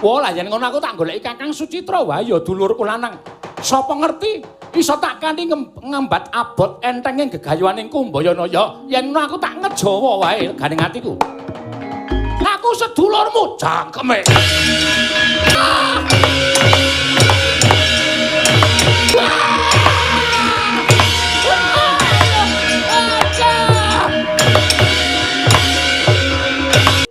Wah, lah yen ngono aku tak goleki Kakang Sucitra wae ya dulurku lanang. Sapa ngerti iso tak kanthi ngembat abot entenge gegayuhaning Kumbayana. Ya, yen ngono aku tak ngejawa wae ganing atiku. Aku sedulurmu jangkeme.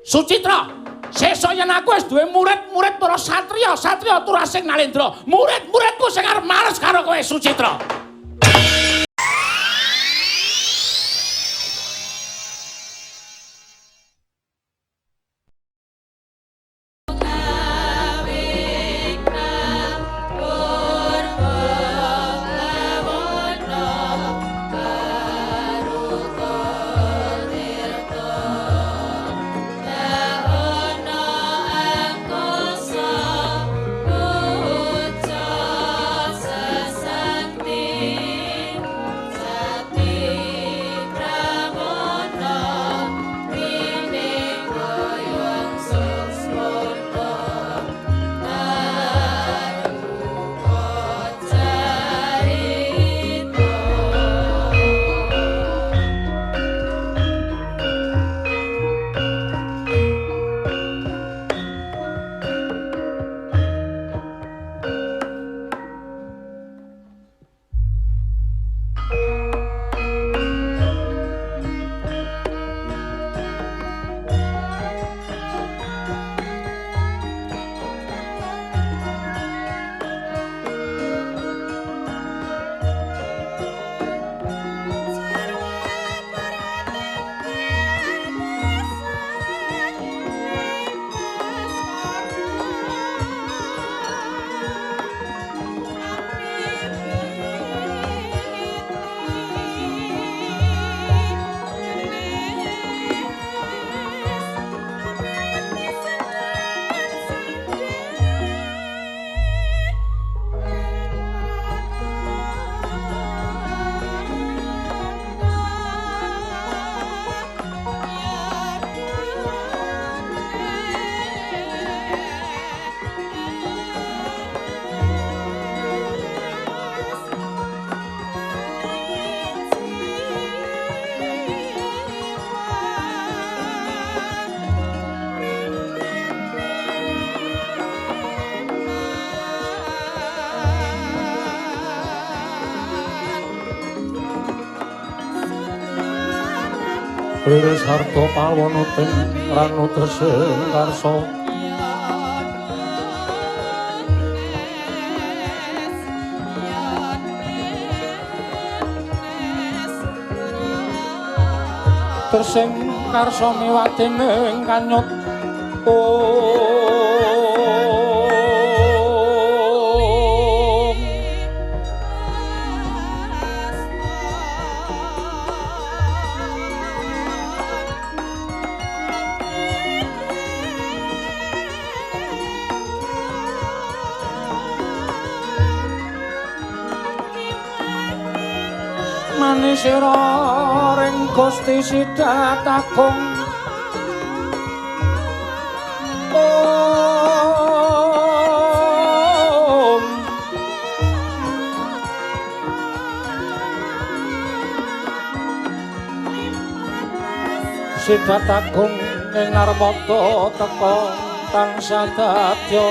Sucitra, sesuk yen aku wis duwe murid-murid para satriya-satriya Turasing Nalendra, murid-muridku sing arep males karo kowe Sucitra. Liris harta pawono teng ranu tresing karsa. Tresing karsa miwatining kanyut. Manisira ring Gusti Sidat Agung. Om. Sidat Agung ing Narmada teka tansah dadya.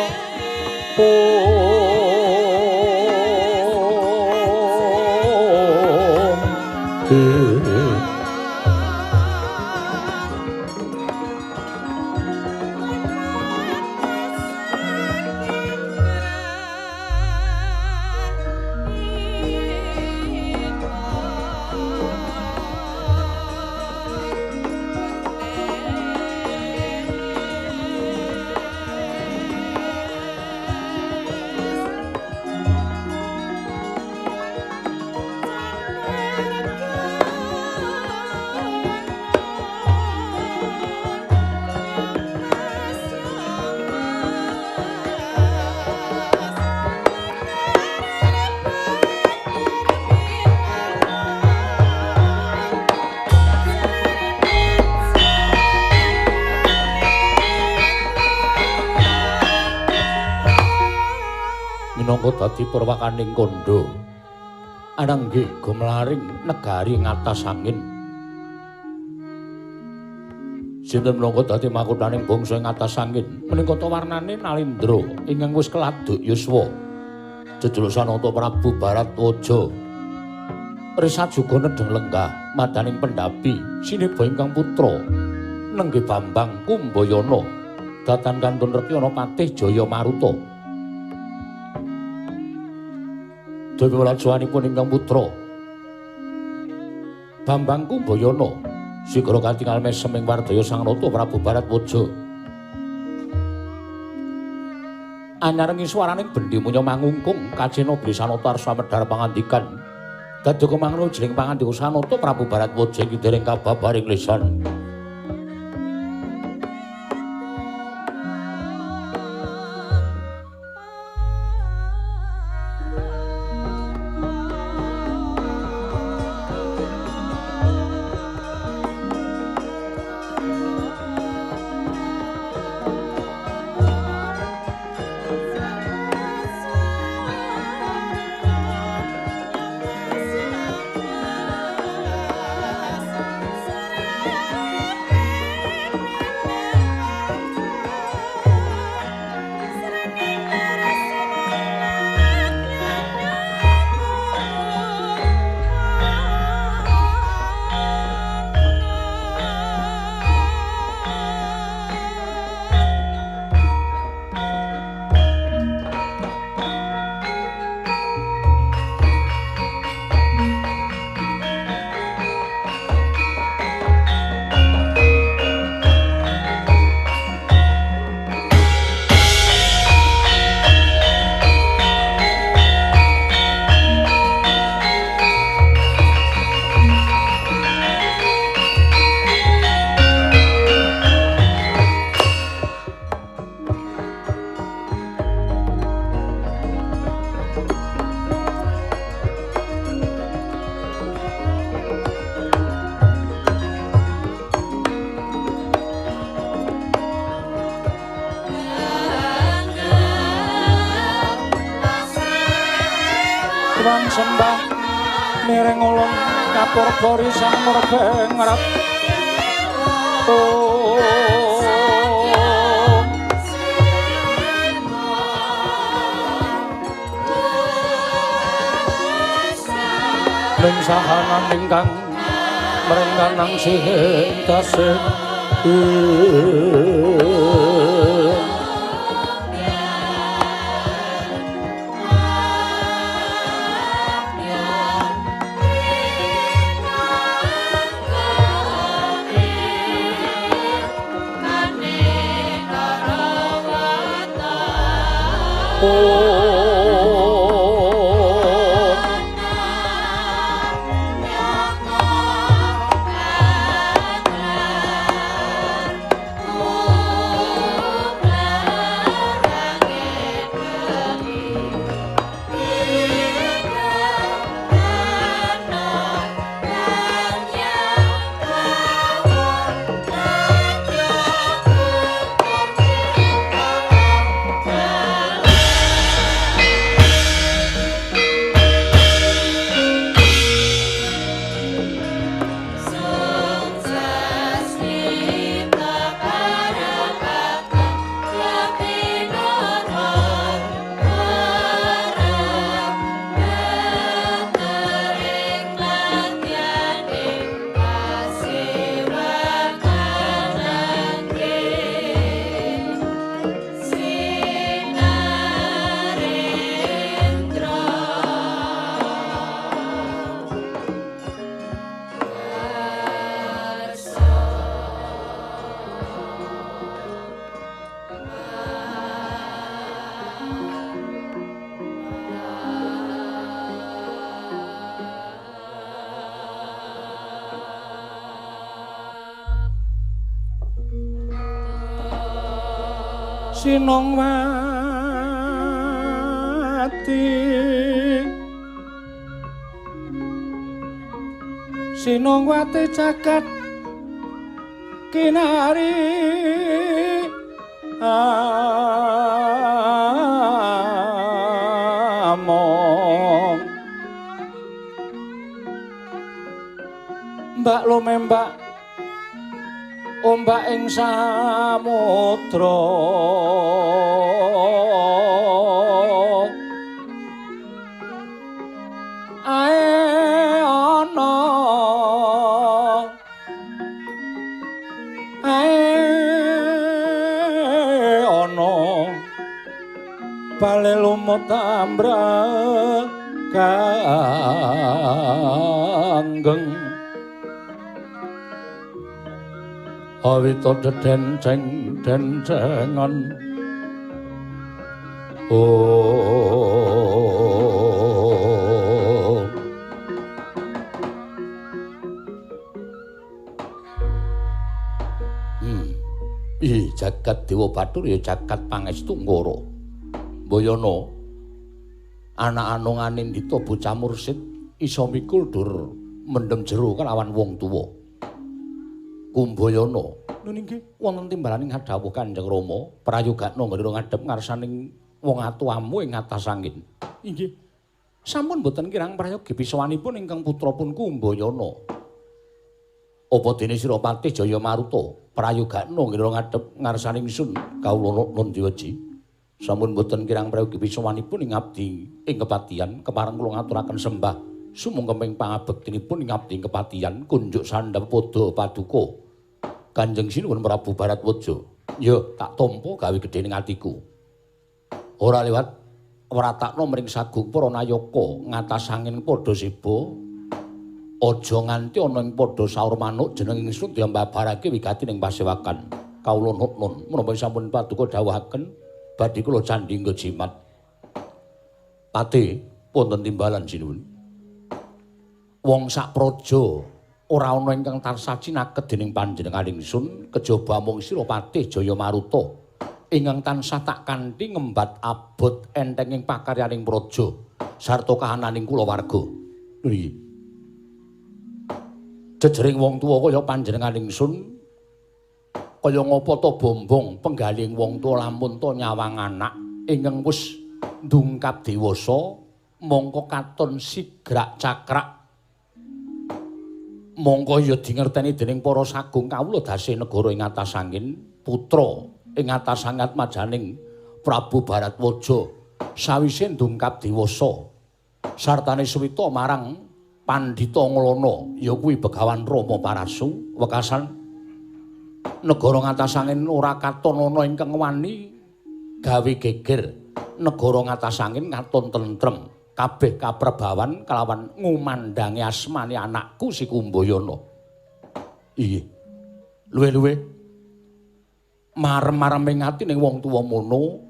minangka dadi purwakaning kandha. Ananggih gumlaring negari ngatas angin. Sinten minangka dadi makuthaning bangsa ing atas angin menika ta warnane Nalindra ingkang wis keladuk yuswa. Jejuluk Sanata Prabu Baratwaja. Risa juga nedheng lenggah madaning pendhapi sineba ingkang putra nenggih Bambang Kumbayana datan kantun rekyana patih Jaya Maruta. Dewi welajuanipun ingkang putra Bambang Kumbayana sigra katingal mesem ing wardaya Sang Nata Prabu Baratwaja. Anyarengi swaraning bendi munya mangungkung kacena bli Sanata arsa medhar pangandikan. Dadi kemangno jroning pangandika Sanata Prabu Baratwaja iki dereng kababaring lisan. Sembah miring ulun kapurga risang murbeng rat ning sahanan ingkang mrengganang sih tasih. Sinongwati Sinongwati jagat kinari Mbak lumembak ombak ing samudra. Ae ana ae ana bale lumut ambrek kanggeng awita dedenceng dencengan. Oh ih jagat Dewa Bathara ya jagat pangestu Ngoro. Mbayana anak anung anindita bocah mursid iso mikul dur mendem jero kelawan wong tuwa. Kumbayana nun inggih wonten timbalaning dawuh Kanjeng Rama prayogakna nggone ngadhep ngarsaning wong atuwamu ing atas angin. Inggih. Sampun boten kirang prayogi pisawanipun ingkang putra pun Kumbayana. Apa dene sira Patih Jaya Maruta prayogakna ngira ngadhep ngarsaning ingsun kawula Nandiwaji. Sampun boten kirang prayogi pisawanipun ing abdi ing kepatihan kepareng kula ngaturaken sembah sumungkeming pangabektinipun ing abdi ing kepatihan kunjuk sandhep padha paduka Kanjeng Sinuwun Prabu Baratwaja. Ya tak tampa gawe gedhe ning atiku. Ora liwat wratakna mring sagung para nayaka ngatas angin padha seba. Aja nganti ana ing padha saur manuk jeneng ingsun diambabarake wigati ning pasewakan. Kawula nun menapa sampun paduka dawuhaken badhe kula candhi nggo jimat. Pati wonten timbalan sinuwun. Wong sak praja ora ana ingkang tansah cinaket dening panjenengan ingsun kejaba mung sira Patih Jaya Maruta ingkang tansah tak kanthi ngembat abot entenging pakaryaning praja sarta kahananing kulawarga. Nggih. Jejering wong tuwa kaya panjenengan ingsun kaya ngapa ta bombong penggalih wong tuwa lamun ta nyawang anak ingkang wis ndungkap dewasa mongko katon sigrak cakrak mongko ya dingerteni dening para sagung kawula dase negara ing atas angin putra ing atas angatmajaning Prabu Baratwaja sawise ndungkap dewasa sartane suwita marang Pandhita Nglana ya kuwi Begawan Rama Parasu wekasan negara ngatas angin ora katon ana ingkang wani gawe geger negara ngatas angin katon tentrem kabeh kaprebawan kelawan ngumandangi asmane anakku si Kumbayana. Iya luwe-luwe marem-mareming ati ning wong tuwa mono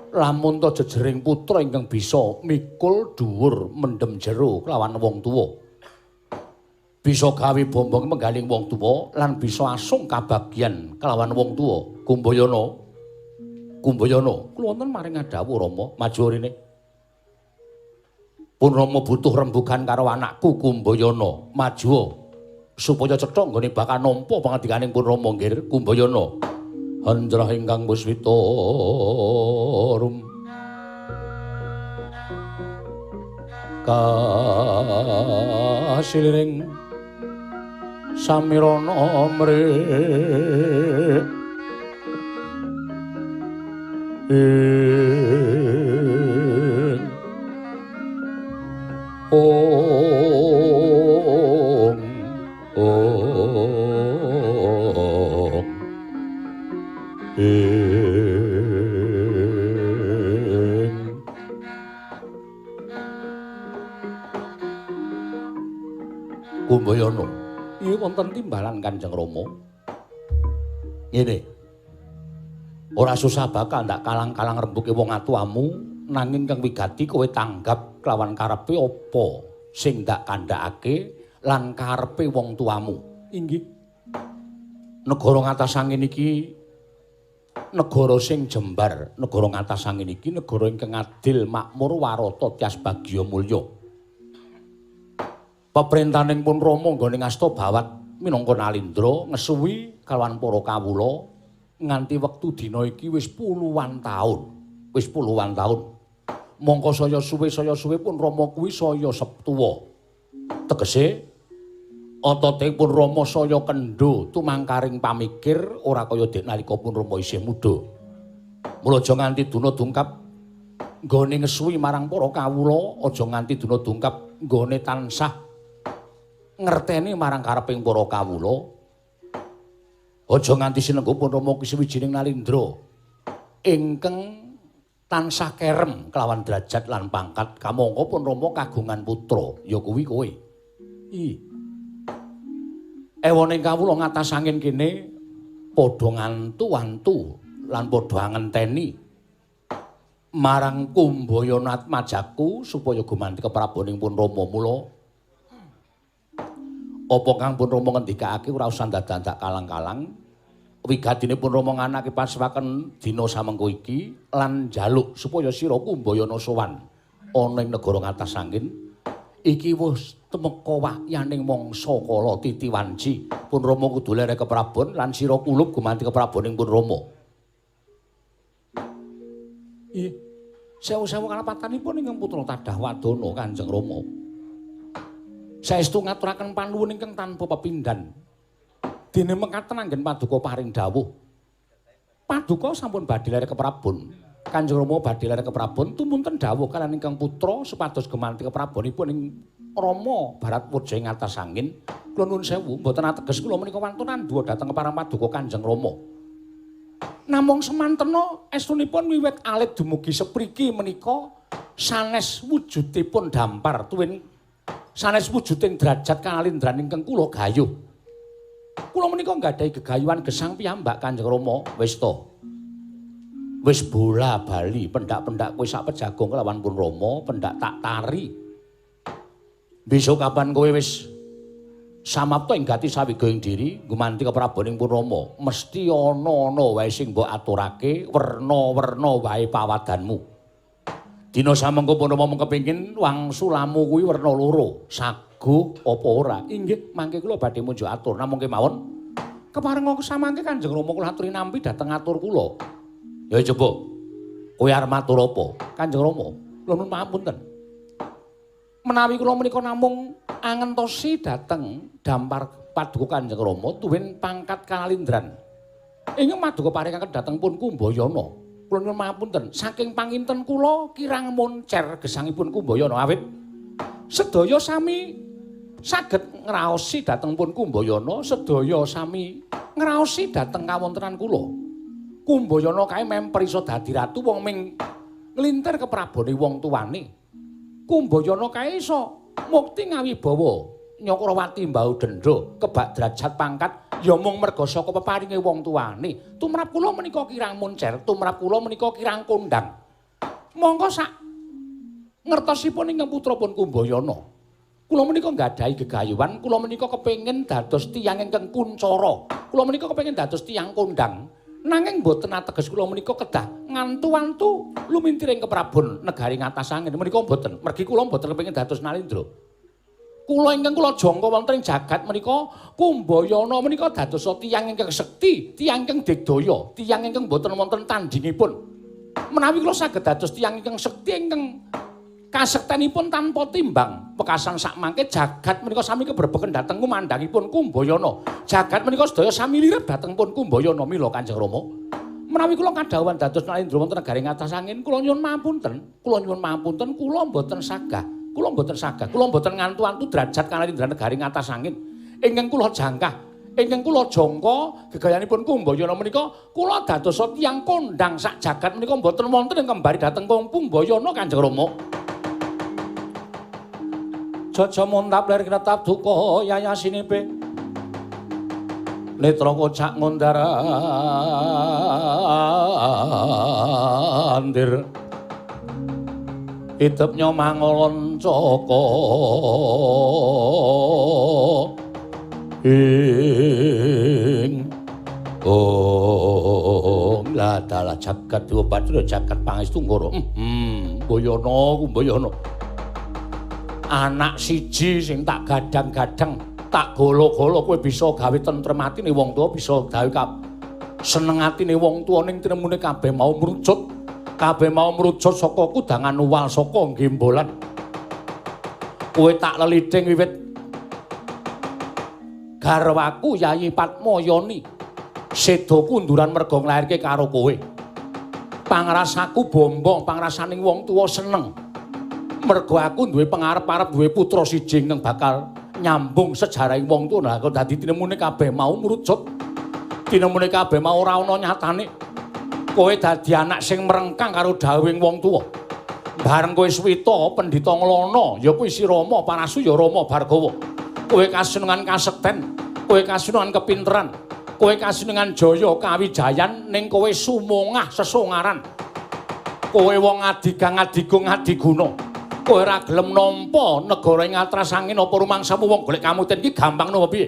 lamun ta jejering putra ingkang bisa mikul dhuwur mendem jero kelawan wong tuwa bisa gawe bombong menggaling wong tuwa lan bisa asung kabagyan kelawan wong tuwa. Kumbayana Kumbayana kula wonten maring dawuh Rama maju rene. Pun Rama butuh rembugan karo anakku Kumbayana maju supaya cetha nggone bakal nampa pangandikaning pun Rama nggih Kumbayana. Hanjrah ingkang puswita rum kasiliring samirana mrik ing ong ong ing Kumbayana iya wonten timbalan Kanjeng Rama. Ngene ora susah bakal ndak kalang-kalang rembuke wong atuwamu nanging kang wigati kowe tanggap kelawan karepe apa sing ndak kandhakake lan karepe wong tuamu. Inggih. Negara ngatas angin iki negara sing jembar, negara ngatas angin iki negara ingkang adil, makmur, warata, tias bagya mulya. Peperintahing pun Rama nggone ngasta bawat minangka Nalindra ngesuwi kalawan para kawula nganti wektu dina iki wis puluhan taun, wis puluhan taun. Mongko saya suwe pun Rama kuwi saya septuwa. Tegese Ototipun Rama saya kendho tumangkaring pamikir ora kaya dek nalika pun Rama isih muda. Mula aja nganti duna dungkap nggone ngesuwi marang para kawula, aja nganti duna dungkap nggone tansah ngerteni marang kareping para kawula. Aja nganti sinengguh pun Rama ki sawijining nalindra ingkang tansah kerem kelawan derajat lan pangkat kamangka pun Rama kagungan putra ya kuwi kowe. I. Ewoning kawula ngatas angin kene padha ngantu-antu lan padha ngenteni marang Kumbayana Atmajaku supaya gumanti kepraboning pun Rama. Mula apa kang pun Rama ngendikake ora usah dadak kalang-kalang. Wigatine pun Rama nganake paswaken dina samengko iki lan njaluk supaya sira Kumbayana sowan ana ing negara ngatas angin. Iki wis tumeka wahyaning mangsa kala titi wanci. Pun Rama kudu lere keprabon lan sira kulup gumanti kepraboning pun Rama. Ih, sewu-sewu kalapatanipun ingkang putra tadah wadana Kanjeng Rama. Saestu ngaturaken panuwun ingkang tanpa pepindhan. Dene mekaten anggen paduka paring dawuh. Paduka sampun badhe lere keprabon. Kanjeng Rama badhe lere keprabon tumunten dawuh kaliyan ingkang putra supados gumanti keprabonipun ing Rama Baratwaja ing atas angin. Kula nuwun sewu, mboten ateges kula menika wantun andhuwa dhateng parang paduka Kanjeng Rama. Namung semantena estunipun wiwit alit dumugi sepriki menika sanes wujudipun dampar tuwin sanes wujuding derajat kalindran ingkang kula gayuh. Kula menika nggadahi gegayuhan gesang piyambak Kanjeng Rama. Wis to. Wis bola bali pendak-pendak kowe sak pejagong kelawan pun Rama, pendak tak tari. Besok kapan kowe wis samapta ing gati sawiga ing diri gumanti kepraboning pun Rama, mesti ana-ana wae sing mbok aturake, werna-werna wae pawadanmu. Dina samengko pun Rama kepengin wangsulamu kuwi werna loro, saguh apa ora? Inggih, mangke kula badhe munjuk atur namung kemawon. Keparenga samangke Kanjeng Rama kula aturi nampi dhateng atur kula. Ya coba, kowe arep matur apa? Kanjeng Rama, kula nuwun pangapunten. Menawi kula menika namung angentosi dhateng dampar paduka Kanjeng Rama tuwin pangkat kalindran. Ingkang paduka paringaken dhateng pun Kumbayana. Kula nuwun pangapunten, saking panginten kula kirang moncer gesangipun Kumbayana awit sedaya sami saged ngraosi dhateng pun Kumbayana, sedaya sami ngraosi dhateng kawontenan kula. Kumbayana kae memper iso dadi ratu wong ming nglintir keprabone wong tuane. Kumbayana kae iso mukti ngawibawa Nyakrawati mbau dendha kebak derajat pangkat ya mung merga saka peparinge wong tuane. Tumrap kula menika kirang moncer, tumrap kula menika kirang kondang. Monggo sak ngertosipun ingkang putra pun Kumbayana. Kula menika nggadahi gegayuhan, kula menika kepengin dados tiyang ingkang kuncara. Kula menika kepengin dados tiyang kondang. Nanging mboten ateges kula menika kedah ngantu-antu lumintiring keprabon negari ngatas angin menika mboten. Mergi kula mboten kepengin dados nalindra. Kula ingkang kula jangka wonten ing jagat menika Kumbayana menika dados tiyang ingkang sekti, tiyang ingkang digdaya, tiyang ingkang mboten wonten tandingipun. Menawi kula saged dados tiyang ingkang sekti ingkang kasektenipun tanpa timbang, wekasan sakmangke jagat menika sami kebrebeken dhateng kumandhangipun Kumbayana. Jagat menika sedaya sami lirep dhateng pun Kumbayana. Mila Kanjeng Rama, menawi kula kadhawuhan dados nalindra wonten negari ngatas angin, kula nyuwun pangapunten, kula nyuwun pangapunten, kula mboten sagah, kula mboten sagah, kula mboten ngantu-antu derajat kalindra negari ngatas angin. Ingkang kula jangkah, ingkang kula jangka gegayanipun Kumbayana menika kula dados tiyang kondang sak jagat menika mboten wonten ing kembari dhateng Kumbayana Kanjeng Rama. Jaja montap lir kretap duka yayasinipe netra kocak ngundar andir idep nyomangolon caka ing ong ladalah jagat dewa batra jagat pangestu nggara. Kumbayana Kumbayana anak siji sing tak gadang-gadang tak golo-golo kowe bisa gawe tentrem atine wong tuwa, bisa gawe seneng atine wong tuwa, ning tremune kabeh mau mrucut, kabeh mau mrucut saka kudangan uwal saka gembolan. Kowe tak leliding wiwit Garwaku Yayi Padmayani seda kunduran merga nglairke karo kowe. Pangrasaku bombong, pangrasaning wong tuwa seneng. Merga aku duwe pangarep-arep duwe putra siji ingkang bakal nyambung sejarahing wong tuwa. Lah kok dadi tinemune kabeh mau mrucut. Tinemune kabeh mau ora ana nyatane. Kowe dadi anak sing merengkang karo dawuhing wong tuwa. Bareng kowe swita pendhita nglana, ya kuwi si Rama Parasu ya Rama Bhargawa. Kowe kasenengan kasekten, kowe kasenengan kepinteran, kowe kasenengan jaya kawijayan ning kowe sumongah sesongaran. Kowe wong adigang adigung adiguna. Kowe ora gelem nampa negara ing atrasangin apa rumangsamu wong golek kamuten iki gampang napa piye?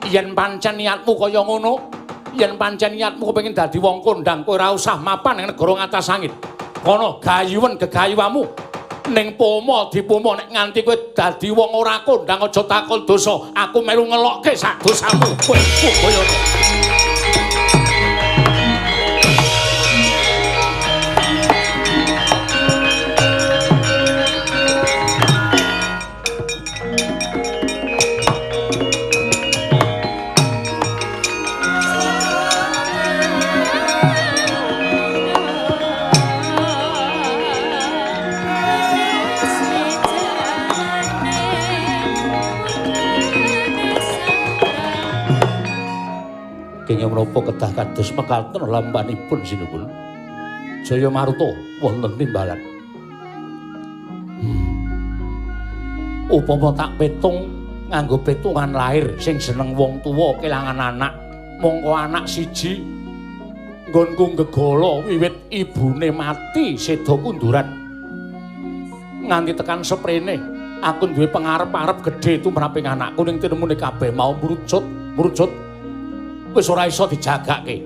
Yen pancen niatmu kaya ngono, yen pancen niatmu kepengin dadi wong kondang, kowe ora usah mapan ning negara ngatasangin. Kono gayuwen gegayuwamu ning pomo dipomo nek nganti kowe dadi wong ora kondang aja takol dosa, aku melu ngelokke sak dosamu kowe Kumbayana. Kenging menapa kedah kados mekaten lampanipun sinuwun Jaya Maruta wonten timbalan. Upama tak petung nganggo petungan lahir sing seneng wong tuwa kelangan anak, mongko anak siji nggonku gegala wiwit ibune mati seda kunduran nganti tekan seprene aku duwe pengarep-arep gedhe tumraping anakku ning tinemune kabeh mau mrucut mrucut wis ora iso dijagake.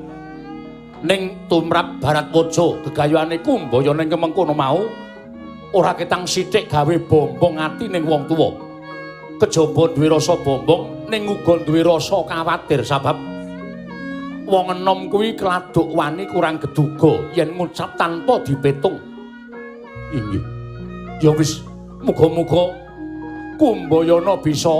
Ning tumrap Baratwaja gegayuhane Kumbayana ing mengkono mau ora ketang sithik gawe bombong ati ning wong tuwa. Kejaba duwe rasa bombong ning uga duwe rasa kawatir sabab wong enom kuwi keladuk wani kurang geduga yen ngucap tanpa dipetung. Inggih. Ya wis muga-muga Kumbayana bisa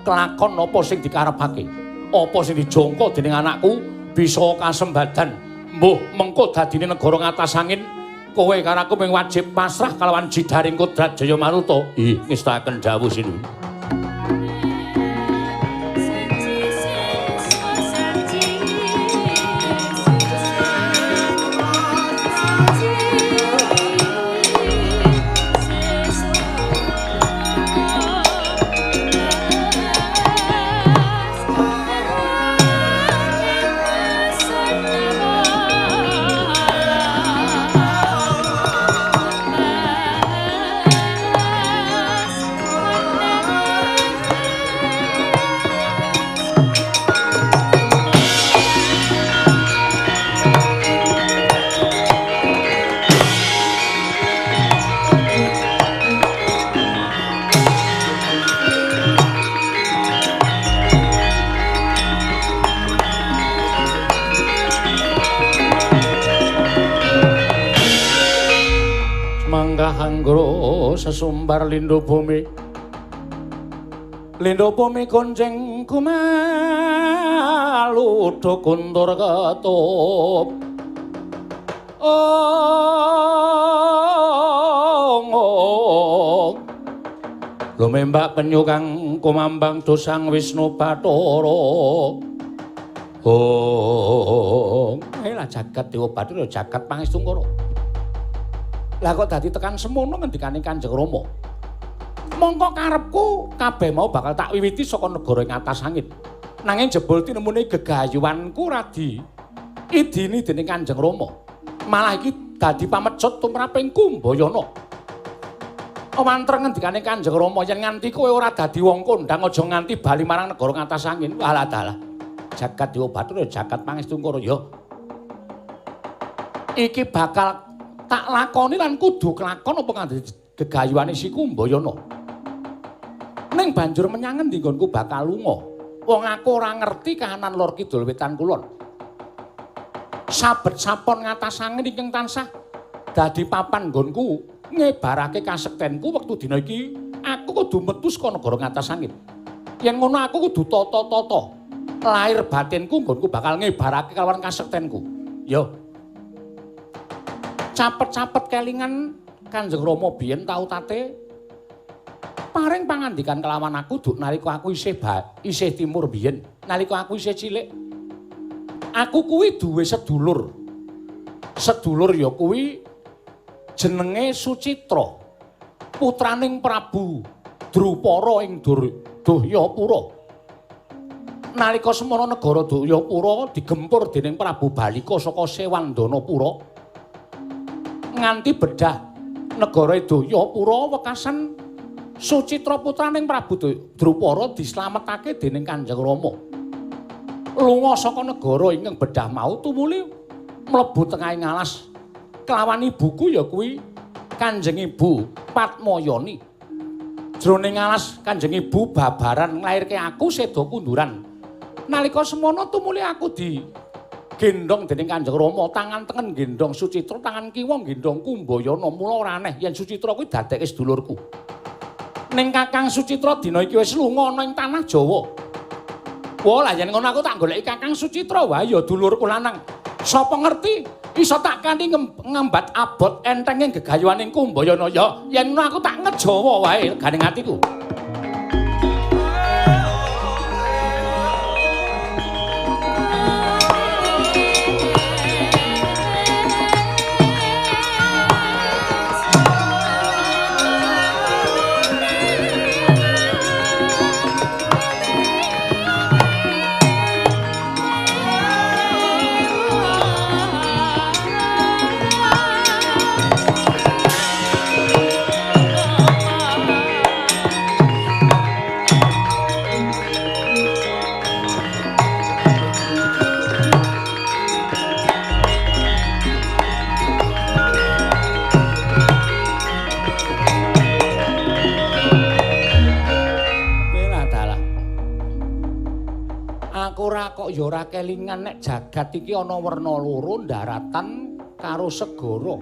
kelakon apa sing dikarepake. Apa sing dijangka dening anakku bisa kasembadan. Mbuh mengko dadine negara ngatasangin kowe karo aku mung wajib pasrah kalawan jidaring kodrat Jaya Maruta. Ih, ngestakaken dawuh sinuwun. Sesumbar lindo bumi, lindo bumi konceng kumalu do kuntur ketup. Ong ong, lumembak penyu kang kumambang dosang Wisnu Bathara. Ong, lah jagat Dewa Bathara jagat Pangestungkara. Lah kok dadi tekan semono ngendikane Kanjeng Rama. Mongko karepku kabeh mau bakal tak wiwiti saka negara ing atas angin. Nanging jebul tinemune gegayuhanku radi idini dening Kanjeng Rama. Malah iki dadi pamecut tumraping Kumbayana. Wantreng ngendikane Kanjeng Rama yen nganti kowe ora dadi wong kondang aja nganti bali marang negara ngatas angin. Walah dalah. Jagat Dewa Bathara jagat Pangestungkara ya. Iki bakal tak lakoni lan kudu kelakon apa nganti gegayuhane si Kumbayana. Ning banjur menyang endi nggonku bakal lunga. Wong aku ora ngerti kahanan lor kidul wetan kulon. Sabet sapon ngatas angin ingkang tansah dadi papan nggonku ngebarake kasektenku wektu dina iki aku kudu metu saka negara ngatas angin. Yen ngono aku kudu tata-tata. Lahir batinku nggonku bakal ngibarake kalawan kasektenku. Yo. Capet-capet kelingan Kanjeng Rama biyen tau tate paring pangandikan kelawan aku duk nalika aku isih isih timur biyen, nalika aku isih cilik. Aku kuwi duwe sedulur. Sedulur ya kuwi jenenge Sucitra, putraning Prabu Drupara ing Duhyapura. Nalika semana negara Duhyapura digempur dening Prabu Balika saka Sewandanapura. Nganti bedah negara Duhyapura wekasan Sucitra putraning Prabu Drupara dislametake dening Kanjeng Rama. Lunga saka negara ingkang bedah mau tumuli mlebu tengahing alas. Kelawan ibuku ya kuwi Kanjeng Ibu Padmayani. Jroning alas Kanjeng Ibu babaran nglairke aku seda kunduran. Nalika semono tumuli aku digendhong dening Kanjeng Rama, tangan tengen gendhong Sucitra, tangan kiwa gendhong Kumbayana. Mula ora aneh yen Sucitra kuwi dadekke sedulurku. Ning Kakang Sucitra dina iki wis lunga ana ing tanah Jawa. Wah, lah yen ngono aku tak goleki Kakang Sucitra wae ya dulurku lanang. Sapa ngerti iso tak kanthi ngembat abot entenge gegayuhaning Kumbayana. Ya yen ngono aku tak ngejawa wae ganing atiku. Kok ya ora kelingan nek jagat iki ana werna loro, daratan karo segara.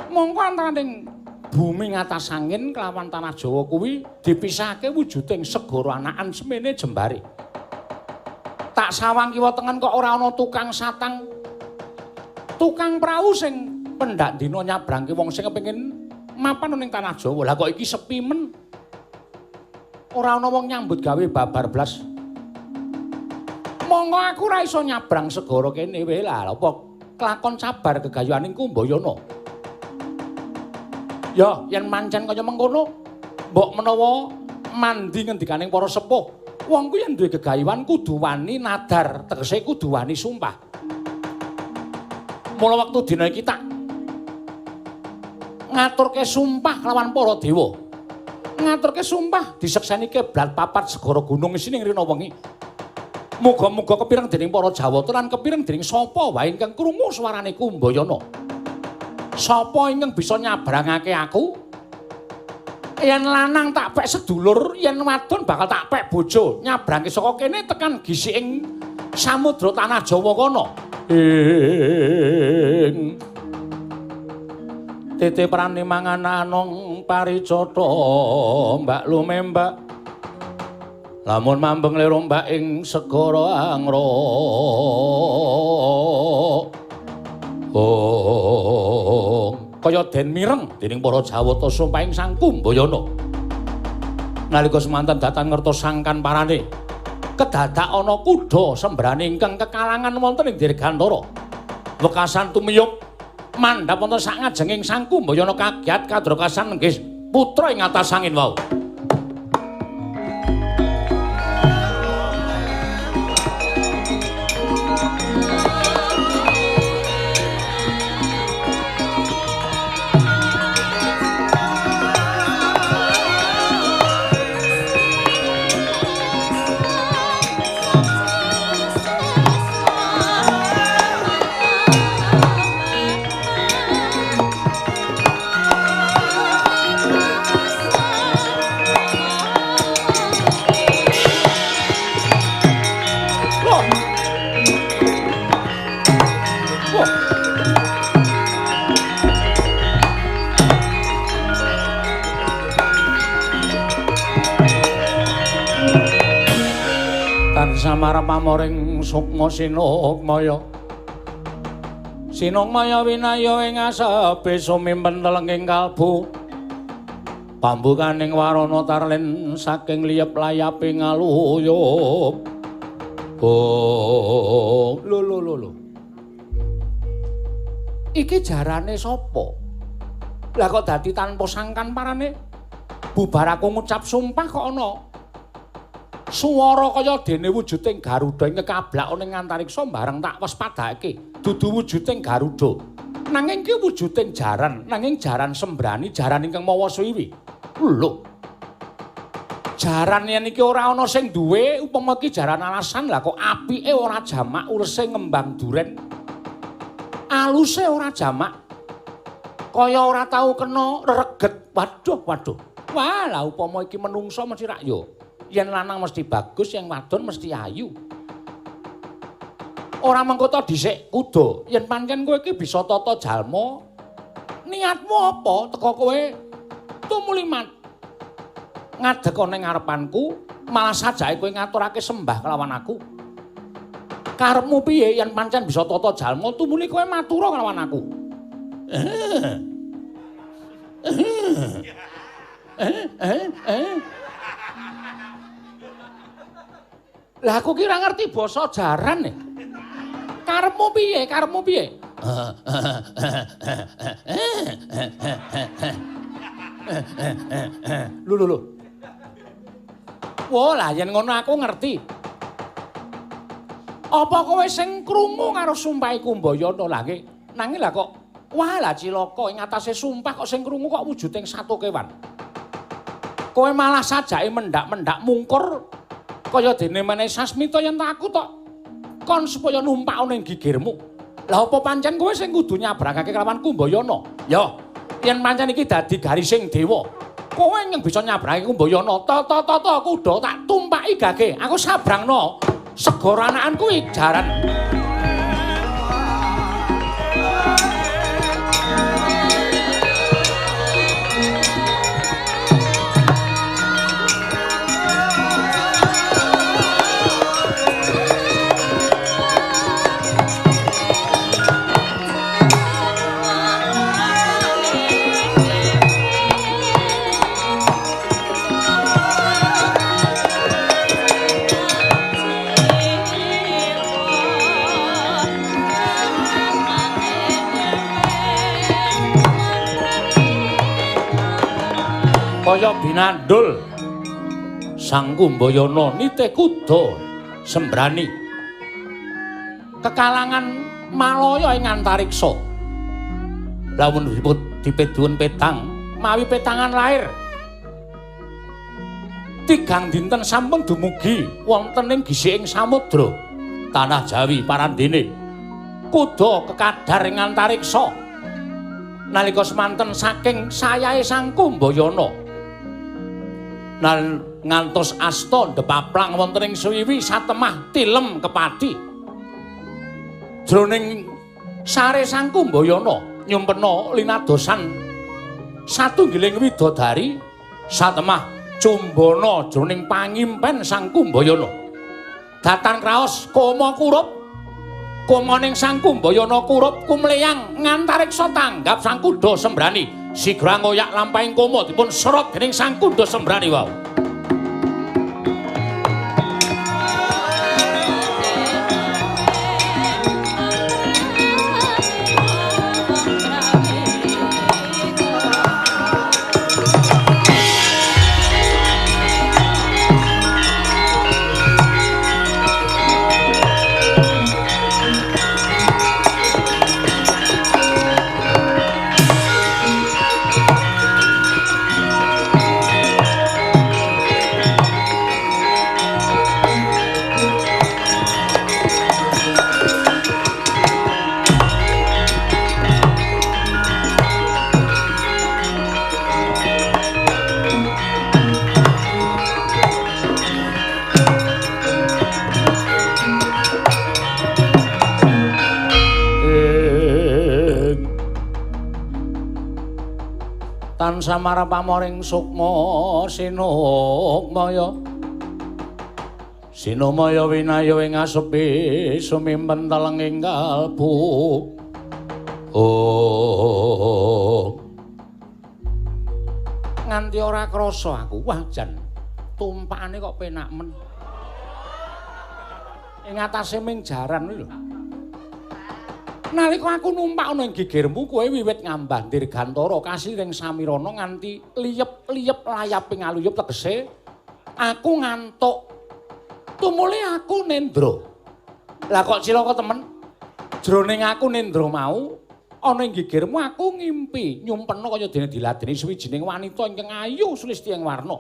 Mongko antaraning bumi ngatas angin kelawan tanah Jawa kuwi dipisahake wujuding segara anakan semene jembare. Tak sawang kiwa tengen kok ora ana tukang satang, tukang prau sing pendak dina nyabrangke wong sing kepengin mapan ning tanah Jawa. Lah kok iki sepi men. Ora ana wong nyambut gawe babar blas. Monggo aku ora iso nyabrang segara kene wae lah apa kelakon sabar gegayuhaning Kumbayana. Ya yen mancen kaya mengkono mbok menawa mandi ngendikaning para sepuh. Wong kuwi yen duwe gegayuhan kudu wani nadar, tegese kudu wani sumpah. Mula wektu dina iki tak ngaturke sumpah kelawan para dewa. Ngaturke sumpah disekseni kiblat papat segara gunung isine ing rina wengi. Muga-muga kepireng dening para Jawata lan kepireng dening sapa wae ingkang krungu swarane Kumbayana. Sapa ingkang bisa nyabrangake aku? Yen lanang tak pek sedulur, yen wadon bakal tak pek bojo. Nyabrangke saka kene tekan gisiking samudra tanah Jawa kono. Ing tete prani mangan anong paricatha mbak lumembak. Lamun mambeng lir ombak ing segara angra. Oh, kaya den mireng dening para Jawata sumpahing Sang Kumbayana. Nalika semanten datan ngertos sangkan parane, kedadak ana kuda sembrane ingkang kekalangan wonten ing dirgantara. Wekasan tumiyup mandhap wonten sak ngajenging Sang Kumbayana kagiat kadrokasan nenggih putra ing atas angin wau. Tansah marep pamoring sukma sinukmaya. Sinukmaya winaya ing asepe sumimpen telenging kalbu. Pambukaning warana tarlin saking liyep layape ngaluyup. Oh, lho lho lho lho. Iki jarane sapa? Lah kok dadi tanpa sangkan parane? Bubar aku ngucap sumpah kok ana suwara kaya dene wujuding Garuda ing kekablak ning antariksa bareng tak waspadake. Dudu wujuding Garuda. Nanging ki wujuding jaran, nanging jaran sembrani, jaran ingkang mawa suwiwi. Lho. Jaran yen iki ora ana sing duwe, upama iki jaran alasan lah kok apike ora jamak, urse ngembang duren. Aluse ora jamak. Kaya ora tau kena reget. Waduh, waduh. Wah, lah upama iki menungsa mesti rak yo. Yen lanang mesti bagus, yen wadon mesti ayu. Ora mengko ta dhisik kuda. Yen pancen kowe iki bisa tata jalma, niatmu apa teka kowe tumuli ngadeg ana ing ngarepanku, malah sajake kowe ngaturake sembah kelawan aku. Karepmu piye yen pancen bisa tata jalma, tumuli kowe matura kelawan aku. Lah aku ki ora ngerti basa jaran e. Karepmu piye? Karepmu piye? Lho lho lho. Wah, lah yen ngono aku ngerti. Apa kowe sing krungu karo sumpahe Kumbayana? Lah nggih. Nanging lah kok wah lah cilaka ing atase sumpah kok sing krungu kok wujuding satu kewan. Kowe malah sajake mendak-mendak mungkur kaya dene meneh sasmita yen tak aku tok kon supaya numpak ana ing gigirmu. Lah apa pancen kowe sing kudu nyabrangake kelawan Kumbayana? Ya, yen pancen iki dadi garising dewa, kowe yang bisa nyabrangake Kumbayana. Tata-tata kuda tak tumpaki gage. Aku sabrangno segara anakan kuwi jaran. Kaya binandul Sang Kumbayana nitih kuda sembrani kekalangan Malaya ing antariksa. Lamun dipeduwun petang mawi petangan lair tigang dinten sampun dumugi wonten ing gisiking samudra tanah Jawi parandene. Kuda kekadar ing antariksa nalika semanten saking sayahe Sang Kumbayana ngantos asta ndepaplang wonten ing suwiwi satemah tilem kepati. Jroning sare Sang Kumbayana nyumpena linadosan satunggiling widodari satemah cumbana jroning pangimpen Sang Kumbayana. Datan kraos koma kurup komaning Sang Kumbayana kurup kumleyang ngantariksa tanggap Sang Kuda Sembrani. Sigra ngoyak lampahing koma dipun serot dening Sang Kuda Sembrani wau. Tansah marep pamoring sukma sinukmaya. Sinumaya winaya ing asepi sumimpen telenging kalbu. Oh. Nganti ora krasa aku. Wah jan tumpakane kok penak men. Ing atase ming jaran lho. Nalika aku numpak ana ing gegermu kowe wiwit ngambah dirgantara kasiring samirana nganti liyep-liyep layaping aluyup tegese aku ngantuk. Tumule aku nendra. Lah kok cilaka temen? Jroning aku nendra mau ana ing gegermu aku ngimpi nyumpena kaya dene diladeni suwijining wanita ingkang ayu sulistya ing warna.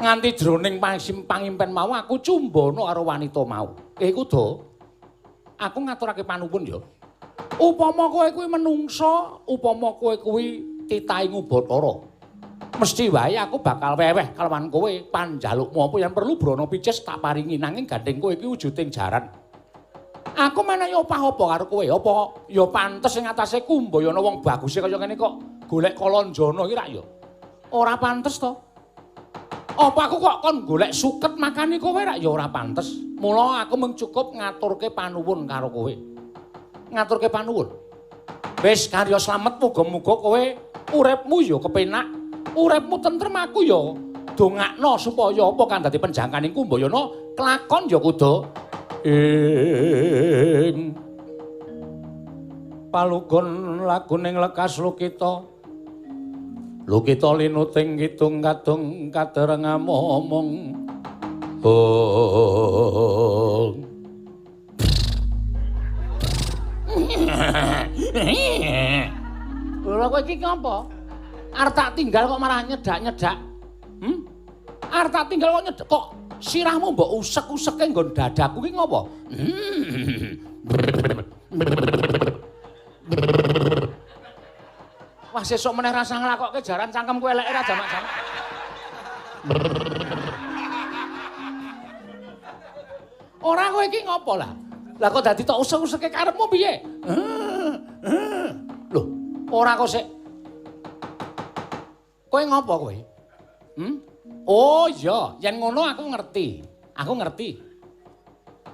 Nganti jroning pangimpen mau aku cumbana karo wanita mau. Kuda, aku ngaturake panuwun ya. Upama kowe kuwi menungsa, upama kowe kuwi titahing Ubathara, mesti wae aku bakal weweh kalawan kowe panjalukmu apa yen perlu brana picis tak paringi, nanging gandeng kowe iki wujuding jaran. Aku menehi opah apa karo kowe? Apa ya pantes ing atase Kumbayana wong baguse kaya ngene kok golek kalanjana iki rak ya? Ora pantes to. Apa aku kok kon golek suket makani kowe rak ya ora pantes. Mula aku mung cukup ngaturke panuwun karo kowe. Ngaturke panuwun. Wis karya slamet, muga-muga kowe uripmu ya kepenak, uripmu tentrem, aku ya dongakno supaya apa kang dadi penjangkaning Kumbayana kelakon ya kudu ing palugon laguning lekas lukita. Lukita linuting kidung kadung kadereng amomong. Oh. Lha kowe iki ngopo? Arep tak tinggal kok malah nyedak-nyedak. Arep tak tinggal kok nyedak kok sirahmu mbok usek-useke nggon dadaku ki ngopo? Wah sesuk meneh rasa nglakokke jaran cangkemku eleke ra jamak-jamak. Ora kowe iki ngopo lah? Lah kok dadi tok usek-useke karepmu piye? Lho, ora kok sik. Kowe ngopo kowe? Oh iya, yen ngono aku ngerti. Aku ngerti.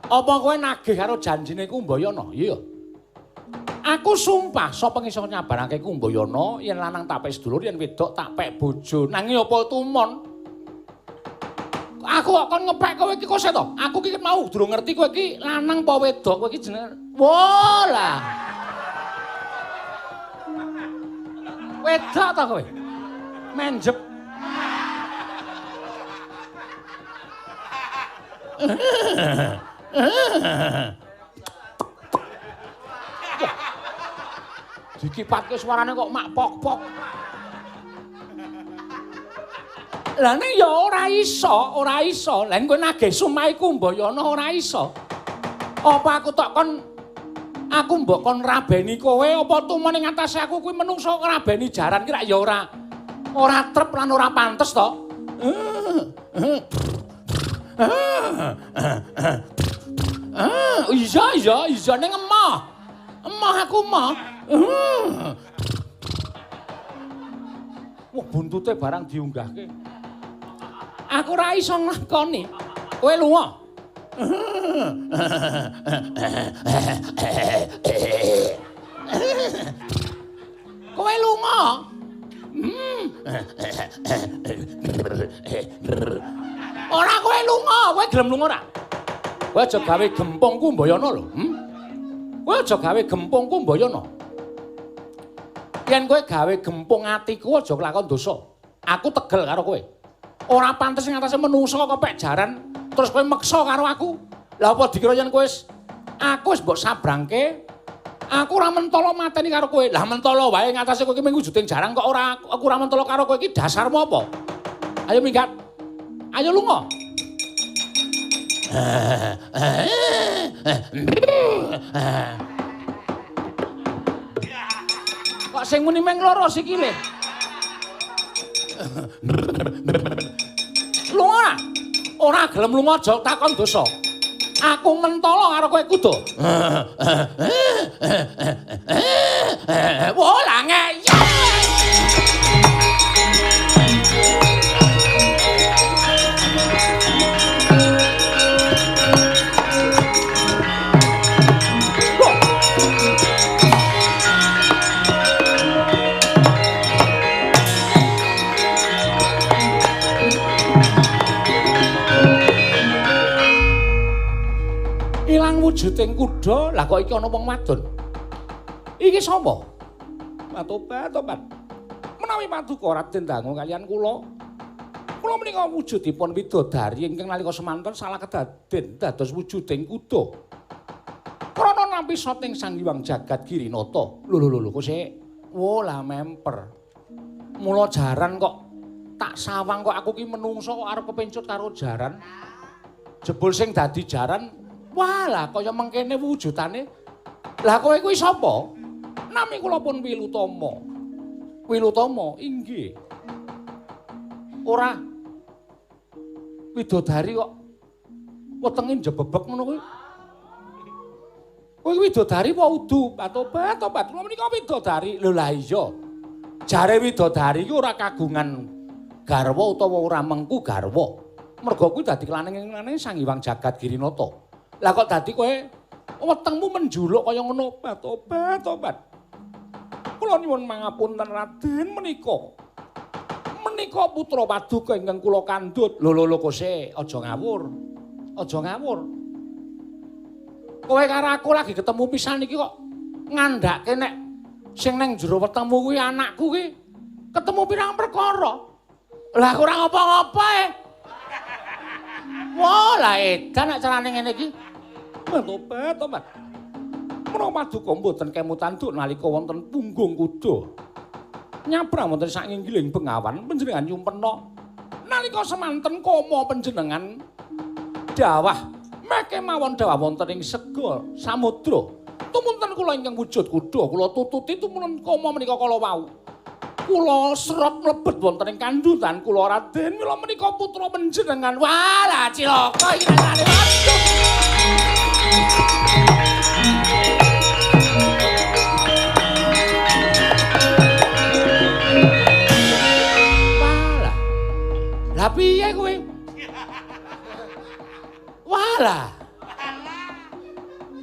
Apa kowe nagih karo janjine Kumbayana? Iya. Aku sumpah sapa iso nyabarake Kumbayana yen lanang tak pek sedulur, yen wedok tak pek bojo. Nanging apa tumon? Aku kok kon ngepek kowe iki kok to? Aku iki mau durung ngerti kowe iki lanang apa wedok, kowe iki jenenge. Wah lah. Wedok ta kowe? Menjep. Dikipatke suarane kok mak pok-pok. Lah ning ya ora iso, ora iso. Lah kowe nagih sumahe Kumbayana ora iso. Apa aku tok kon aku mbok kon rabeni kowe apa tumon ing atase aku kuwi menungso ngrabeni jaran ki rak ya ora ora trep lan ora pantes to. Iya iya iya ning emoh. Emoh aku emoh. Wah buntute barang diunggahke. Aku ora iso nglakoni. Kowe lunga. Kowe lunga. Ora kowe lunga, kowe gelem lunga ora? Kowe aja gawe gempung Kumbayana lho. Kowe aja gawe gempung Kumbayana. Yen kowe gawe gempung atiku aja kelakon dosa. Aku tegel karo kowe. Ora pantes ing atase menungsa kok kepek jaran terus kowe meksa karo aku. Lah apa dikira yen kowe wis aku wis mbok sabrangke, aku ora mentolo mateni karo kowe. Lah mentolo wae ing atase kowe iki mung wujuding jaran kok ora aku ora mentolo karo kowe iki dasarmu apa? Ayo minggat. Ayo lunga. Kok sing muni meng loro sikile? Lunga ora? Ora gelem lunga aja takon dosa. Aku mentolo karo kowe kudu. Wah, lah ngeyel. wujuding kuda, lah kok iki ana wong wadon. Iki sapa? Tobat, tobat. Menawi paduka Raden dangu kaliyan kula. Kula menika wujudipun widodari ingkang nalika semanten salah kedaden dados wujuding kuda. Krana nampi sating Sang Hyang Jagat Girinata. Lho lho lho kok sik. Wo lah memper. Mula jaran kok tak sawang kok aku ki menungso kok arep kepencut karo jaran. Jebul sing dadi jaran, wah lah kaya mengkene wujudane. Lah kowe kuwi sapa? Nami kula pun Wilutama. Wilutama inggih. Ora widodari kok wetenge njebebek ngono kuwi. Kowe widodari apa udu? Tobat, tobat. Kula menika widodari. Lho lah iya. Jare widodari iki ora kagungan garwa utawa ora mengku garwa. Merga kuwi dadi kelaning-kelaning Sang Hyang Jagat Girinata. Lah kok dadi kowe wetengmu menjuluk kaya ngono? Tobat, tobat. Kula nyuwun mangapunten Raden menika. Menika putra paduka ingkang kula kandhut. Lho lho lho kose, aja ngawur. Aja ngawur. Kowe karo aku lagi ketemu pisan iki kok ngandhake nek sing nang jero wetengmu kuwi anakku ki ketemu pirang perkara. Lah aku ora ngapa-ngapa e. Wah, lah edan nek carane ngene iki. Tobat, tobat. Menapa paduka mboten kemutan duk nalika wonten punggung kuda. Nyabrang wonten sak nginggiling bengawan panjenengan nyumpena. Nalika semanten koma panjenengan dawah meke mawon dawah wonten ing sega samudra. Tumunten kula ingkang wujud kuda kula tututi tumunten koma menika kala wau. Kula serot mlebet wonten ing kandhutan kula Raden mila menika putra panjenengan. Wah, lah cilaka iki rasane. Waduh. Walah. Lah piye kowe? Walah.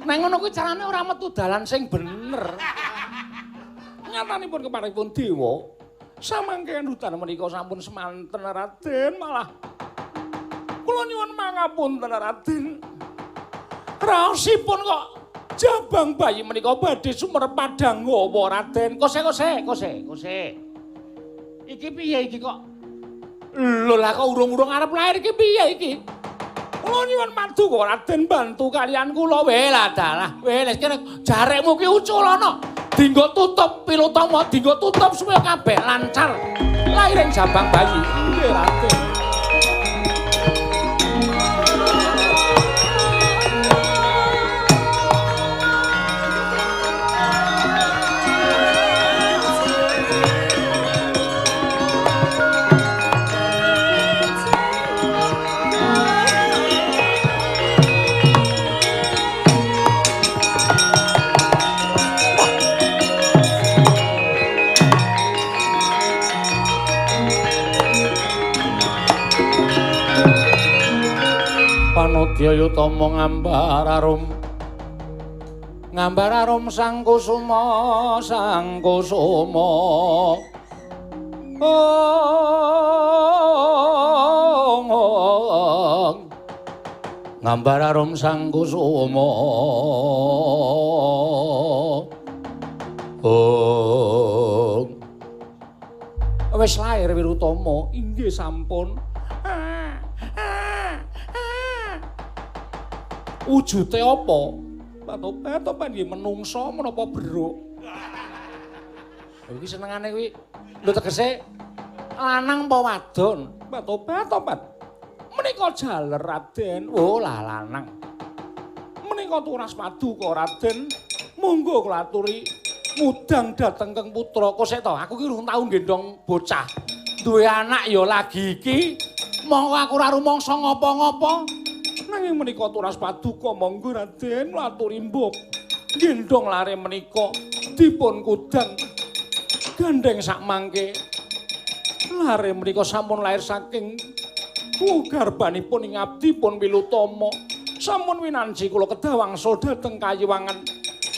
Nang ngono kuwi carane ora metu dalan sing bener. Nyatanipun keparipun dewa samangke hutan menika sampun semanten Raden malah kula nyuwun mangapunten Raden. Raosipun kok jabang bayi menika badhe sumerep padang gawa Raden. Kose kose kose kose. Iki piye iki kok? Lho lah kok urung-urung arep lahir iki piye iki? Kula nyuwun paduka Raden bantu kalian kula. Weh lah dalah. Weh wis kene jarekmu ki uculana. Dinggo tutup Pilutama, dinggo tutup supaya kabeh lancar lahiring jabang bayi. Nggih Raden. Panudya Yutama ngambar arum. Ngambar arum Sang Kusuma, Sang Kusuma. Ong, ong. Ngambar arum Sang Kusuma. Ong. Wis lair Wirutama, inggih sampun. Wujute apa? Tobat nggih menungsa menapa beruk? Lha iki senengane kuwi lho tegese lanang apa wadon? Tobat, tobat. Menika jaler Raden. Oh lah lanang. Menika turas paduka Raden. Monggo kula aturi mudang dhateng keng putra. Kok sik to, aku ki urung tau nggendhong bocah. Duwe anak ya lagi iki. Monggo aku ora rumangsa ngapa-ngapa. Nanging menika turas paduka monggo Raden aturi mbok gendhong lare menika dipun kudang gandheng sakmangke lare menika sampun lair saking garbanipun ing abdipun Wilutama sampun winanji kula kedah wangsul dhateng kayiwangan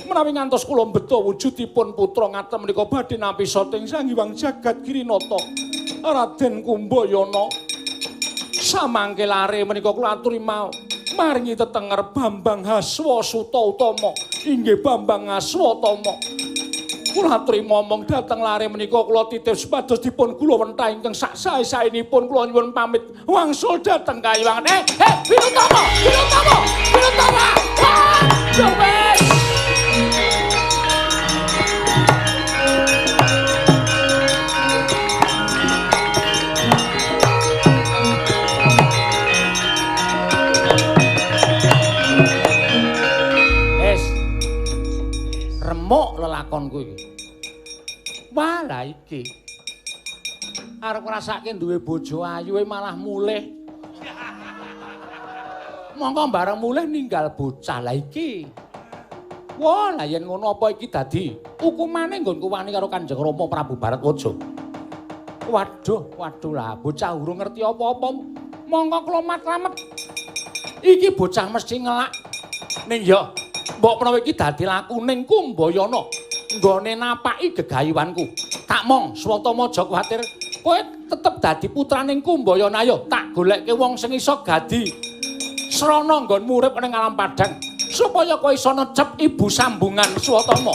menawi ngantos kula mbeta wujudipun putra ngaten menika badhe nampi sating Sang Hyang Jagat Girinata Raden Kumbayana. Samangke lare menika kula aturi mau Maringi tetenger Bambang Haswa Suta Utama. Inggih Bambang Aswatama. Kula trima mong dhateng lare menika kula titip supados dipun kula wentah ingkang sak sae-saenipun kula nyuwun pamit wangsul dhateng Kayuwangan. Winutama, Winutama, Winutama. Wah, wis. Remuk lelakonku iki. Wah, lah iki. Arep ngrasake duwe bojo ayu malah mulih. Mongko bareng mulih ninggal bocah lah iki. Wah, lah yen ngono apa iki dadi hukumane nggonku wani karo Kanjeng Rama Prabu Baratwaja. Waduh, waduh lah bocah urung ngerti apa-apa. Mongko klomat-klamet. Iki bocah mesti ngelak. Ning ya mbok menawa iki dadi lakuning Kumbayana nggone napaki gegayuhanku. Tak mong Swatama aja kuwatir, kowe tetep dadi putraning Kumbayana. Ayo tak golekke wong sing iso gadi srana nggonmu urip ning alam padang supaya kowe iso necep ibu sambungan Swatama.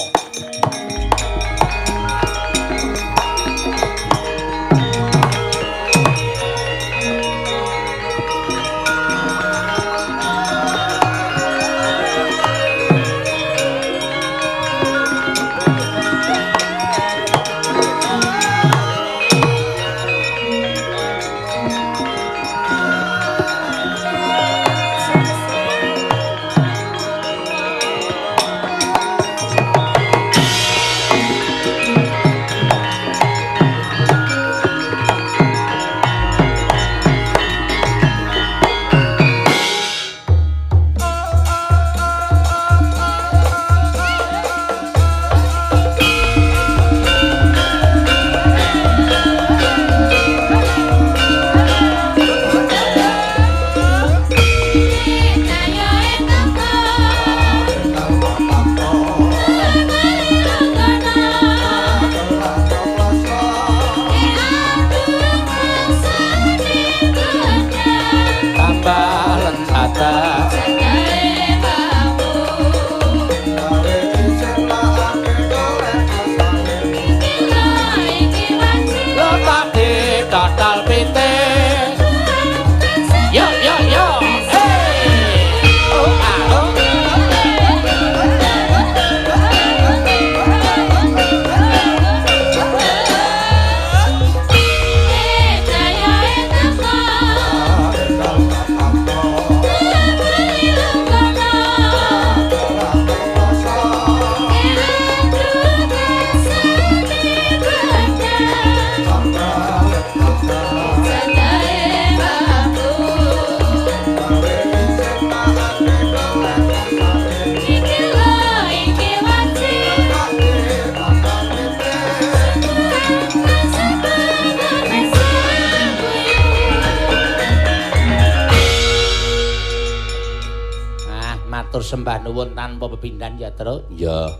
Sembah nuwun tanpa pepindhan ya, Truk. Iya.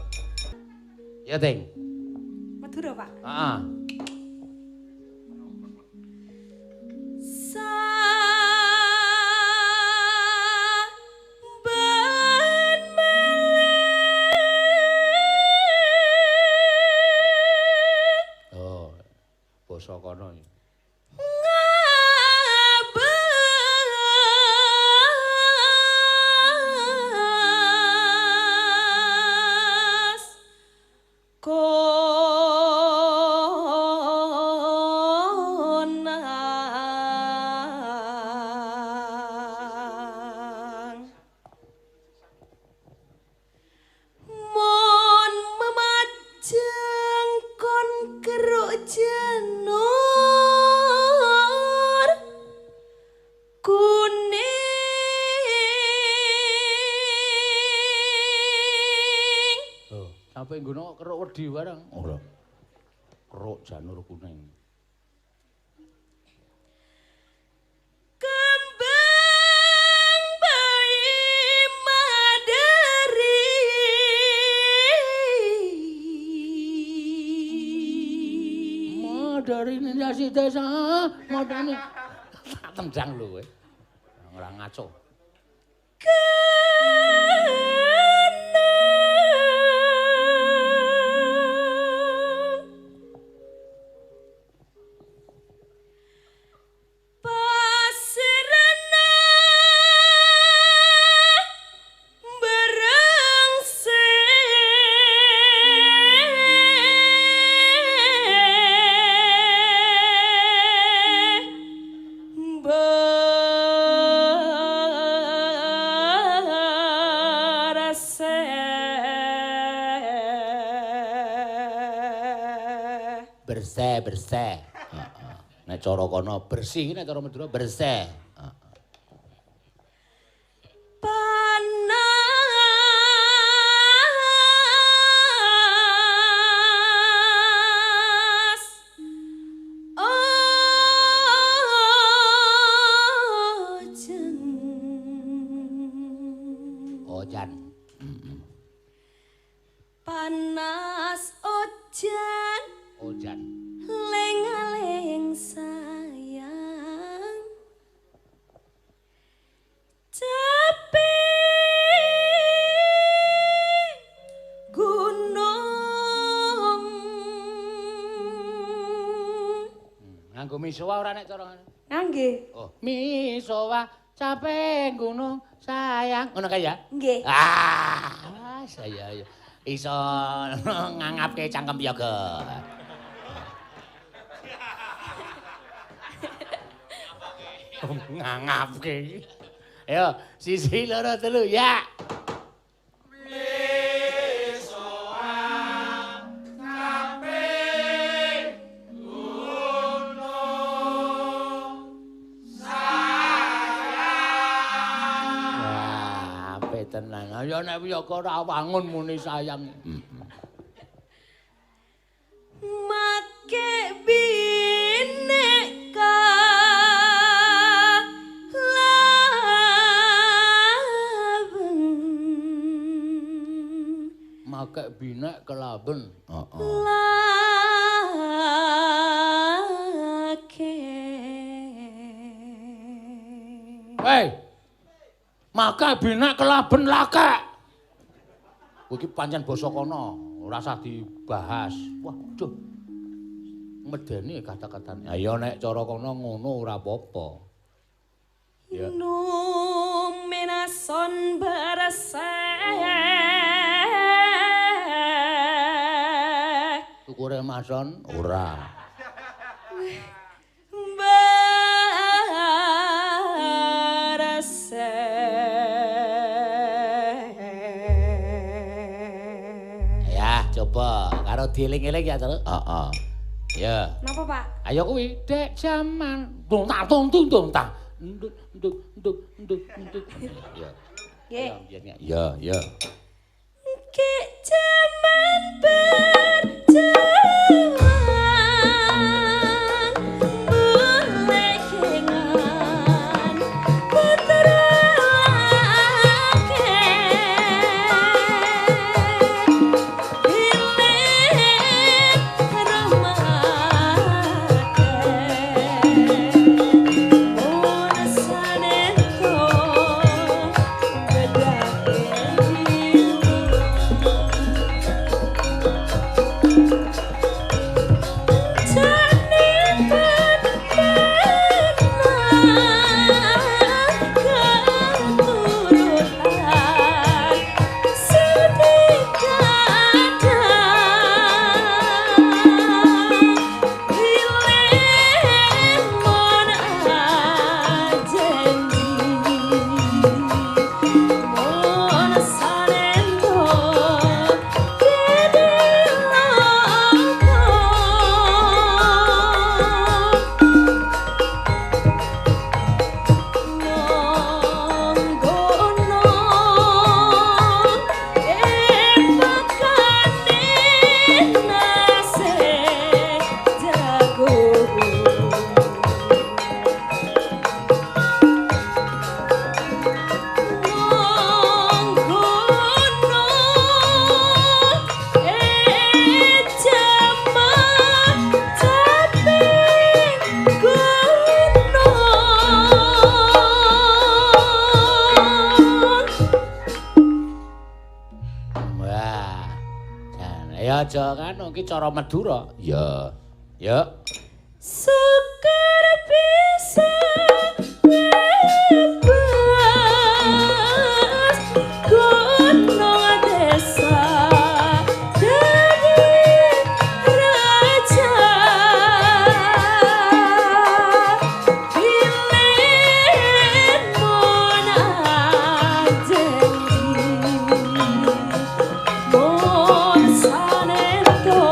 Ya, Ting. Madura, Pak. Heeh. Saben malih. Oh, basa kono iki. Keruk wedi barang. Ora. Keruk janur kuning. Kembang bayi madari. Madari nasi desa, madani. Tak tendang lho kowe. Ora ngaco. Bersih, bersih. Heeh. Nek cara kono bersih, nek cara Madura bersih. Heeh. Panas ojen. Ojan. Panas ojan. Ojan. Lengaleng sayang. Capek gunung. Nganggo misowa ora nek cara ngono? Ngangge. Oh, misowa capek gunung sayang. Ngono kae ya? Nggih. Ah, saya ya. Iso ngangapke cangkem yoga. Ngangapke. Ayo, 1 2 3 ya. Wah, apik tenan. Ayo nek yoga ora wangun muni sayang. Make bineka laben. Make binek kelaben. Heeh. Lake. Hei. Make binek kelaben lake. Kowe iki pancen basa kono, ora usah dibahas. Waduh. Medeni kata-katane. Ayo nek cara kono ngono ora apa-apa. Ya. Numenason berseh. Tukure mason ora. Berseh. Ya, coba karo dieling-eling ya, Tru. Heeh. Ya. Napa, Pak? Ayo kuwi, Dek jaman. Dung tak tung tung tung tak. Nduk nduk nduk nduk nduk. Ya. Nggih. Ya, ya. Kek jaman berjalan belekengan putra lake bilik remake mun sanento bedake aja kan iki cara Madura. Ya. Ya. Sekar bisa bebas gunung desa jadi raja pilih mon janji mon saneto.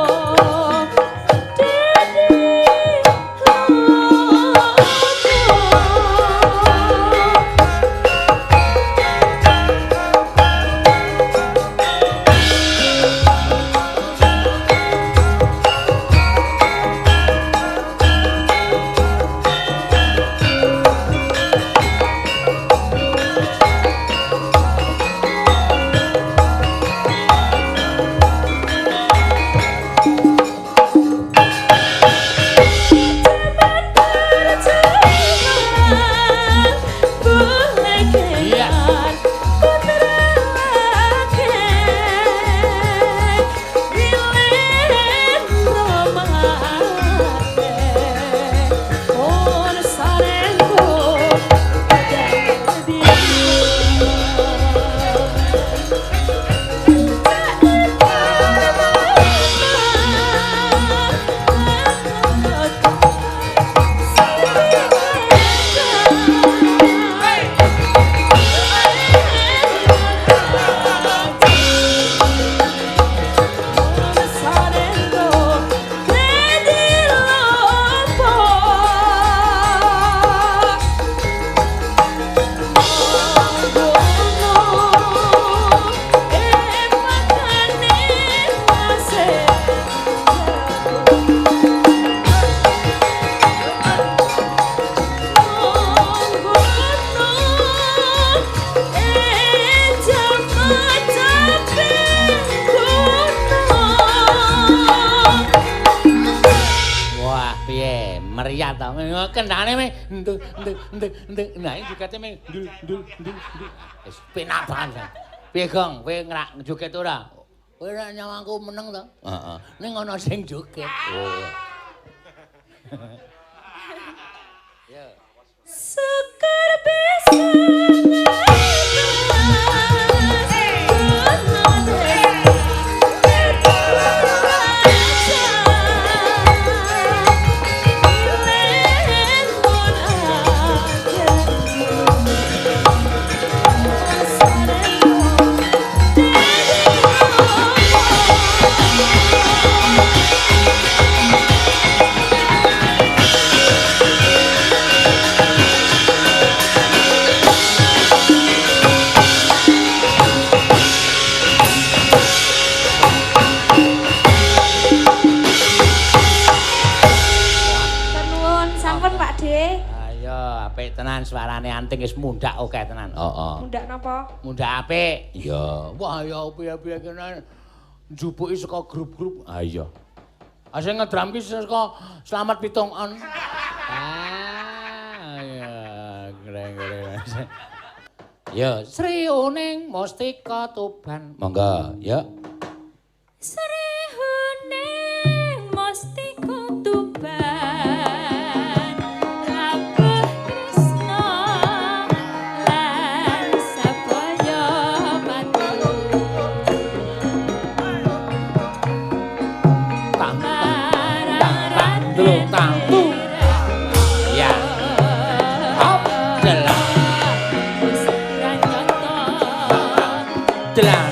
Meriah ta. Kendane me nduk nduk nduk nduk. Nah, iki jogete me ndul ndul ndul ndul. Wis penak banget. Piye, Gong? Kowe ngrak joget ora? Kowe ora nyawangku meneng to? Heeh. Ning ana sing joget. Oh. Ya. Sekar bisa. Nuwun, sampun Pak De. Ayo, apik tenan suarane anting wis mundhak oke tenan. Heeh. Mundak napa? Mundhak apik. Iya. Wah, ya piye-piye kene njupuki saka grup-grup. Ah iya. Ah sing ngedram ki saka Slamet Pitung On. Ah iya, keren-keren. Ya, Sri Uning Mustika Tuban. Monggo, ya. Sri Huning Mustika Tuban, Labuh Krisna lan sabaya patu. Tang tang tang tang tang tu. Ya. Hop, jelang. Jelang, trang tung. Dah.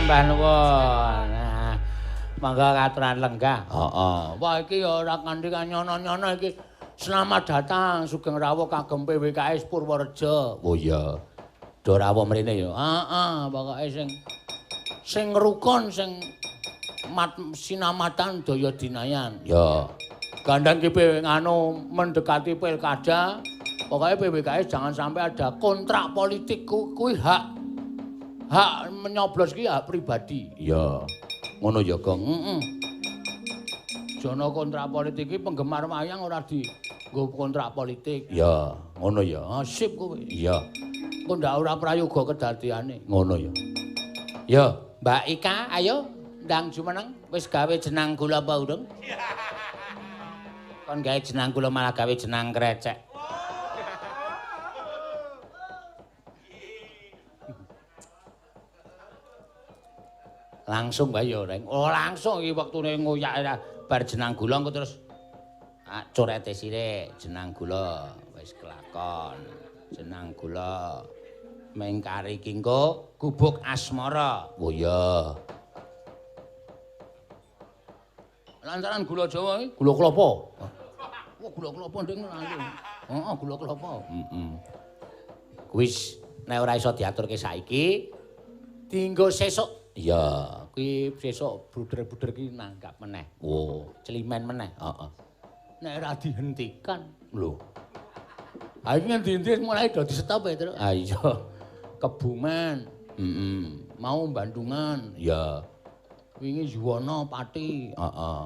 Sembah nuwun. Nah, monggo katuran lenggah. Heeh. Wah iki ya ora kanthi nyono-nyono iki. Selamat datang sugeng rawuh kagem PWKS Purworejo. Oh iya. Do rawuh mrene ya. Heeh, pokoke sing rukun sing mat sinamatan daya dinayan. Ya. Gandang ki nganu mendekati pilkada, pokoknya PWKS jangan sampai ada kontrak politik kuwi hak menyoblos ki hak pribadi. Ya. Ngono ya, Gong. Heeh. Jono kontrak politik ki penggemar wayang ora di nggo kontrak politik. Ya, ngono ya. Ah, sip kowe. Iya. Engko ndak ora prayoga kedadiane. Ngono ya. Ya, Mbak Ika, ayo ndang jumeneng wis gawe jenang gula apa urung? Kon gawe jenang gula malah gawe jenang krecek. Langsung wae ya, Reng. Oh, langsung iki wektune ngoyak bar jenang gula engko terus corete sire jenang gula wis kelakon. Jenang gula mengkari iki engko gubuk asmara. Oh iya. Lantaran gula Jawa iki gula kelapa. Wah, gula kelapa nding langsung. Heeh, gula kelapa. Heeh. Kuwi nek ora iso diaturke saiki dienggo sesuk. Iya, kuwi sesuk bruder-bruder ki nanggap meneh. Oh, celimen meneh. Heeh. Nek ora dihentikan, lho. Ha iki ngendi-endi mulai do di-stop ya, Truk. Ha iya. Kebumen. Heeh. Mau Bandungan. Iya. Wingi Yuwono Pati. Heeh.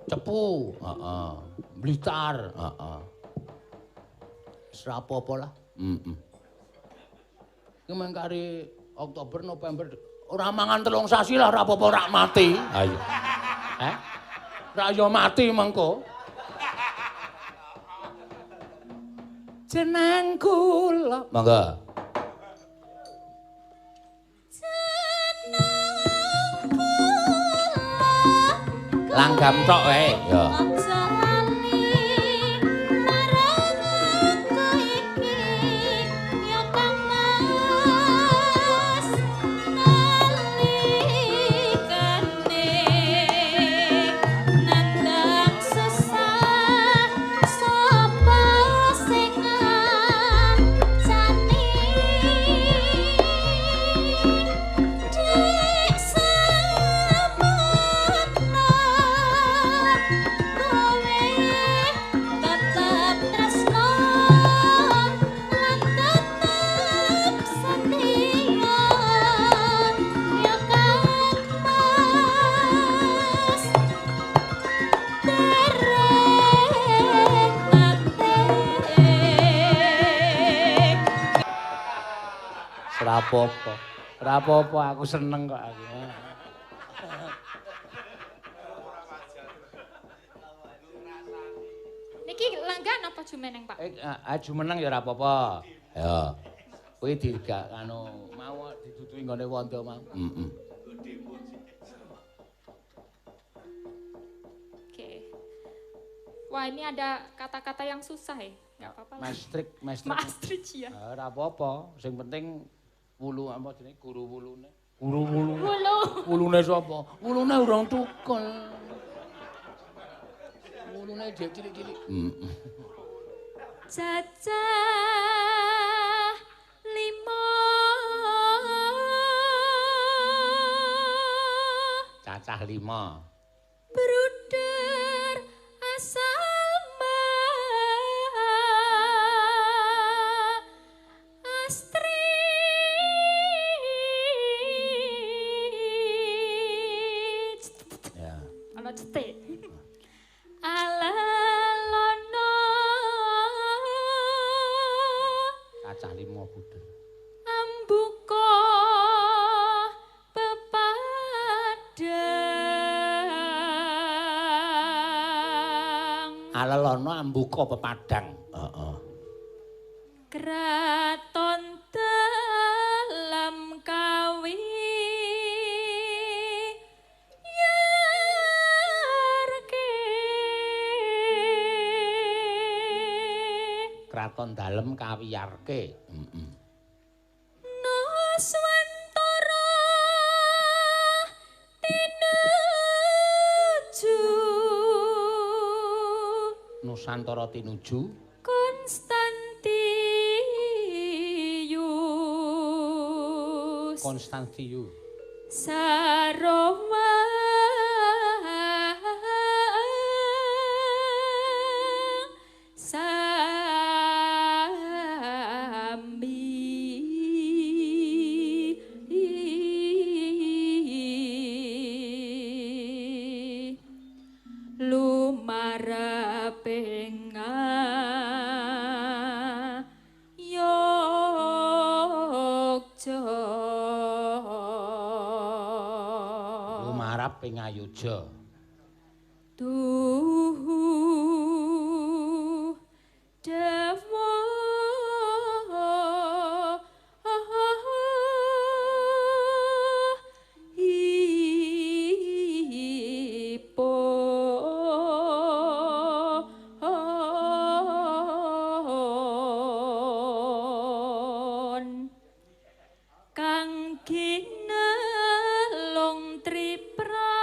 Cepu. Heeh. Blitar. Heeh. Wis ra apa-apa lah. Heeh. Iki mengkari Oktober, November ora mangan 3 sasi lah ora apa-apa ora mati. Ha iya. Heh? Ra yo mati mengko. Jenang kula. Monggo. Jenang kula. Langgam tok wae. Ya. Aja lali marang aku iki ya Kang Mas nalikane nandang susah sapa sing ngancani dek semono kowe tetep tresno lan tetep setia ya Kang Mas dereng nate. Ora apa-apa. Ora apa-apa aku seneng kok aku. Niki langgan apa jumeneng, Pak? Jumeneng ya ora apa-apa. Ya. Kuwi digak anu mau diduduhi nggone wondo mau. Heeh. Oke. Wah, ini ada kata-kata yang susah ya. Enggak apa-apa lah. Maastricht, Maastricht. Maastricht ya. Ora apa-apa, sing penting wulu apa jenenge guru wulune. Guru wulune. Wulu. Wulune sapa? Wulune urung tukul. Wulune jek cilik-cilik. Heeh. Cacah 5. Cacah 5. Bruder asal Maastricht. Ya. Ana cetik. Alalono Cacah 5 bruder. ambuka pepadang. Alalono ambuka pepadang. Heeh. Kraton dalam kawi yarke. Kraton dalem kawiyarke. Heeh. Nuswantara Nusantara tinuju Konstantius. Konstantius. Sarowa sami lumaraping Yogya. Lumarap ing Ayodya. Duhu dewa ipun kang ginelung tripra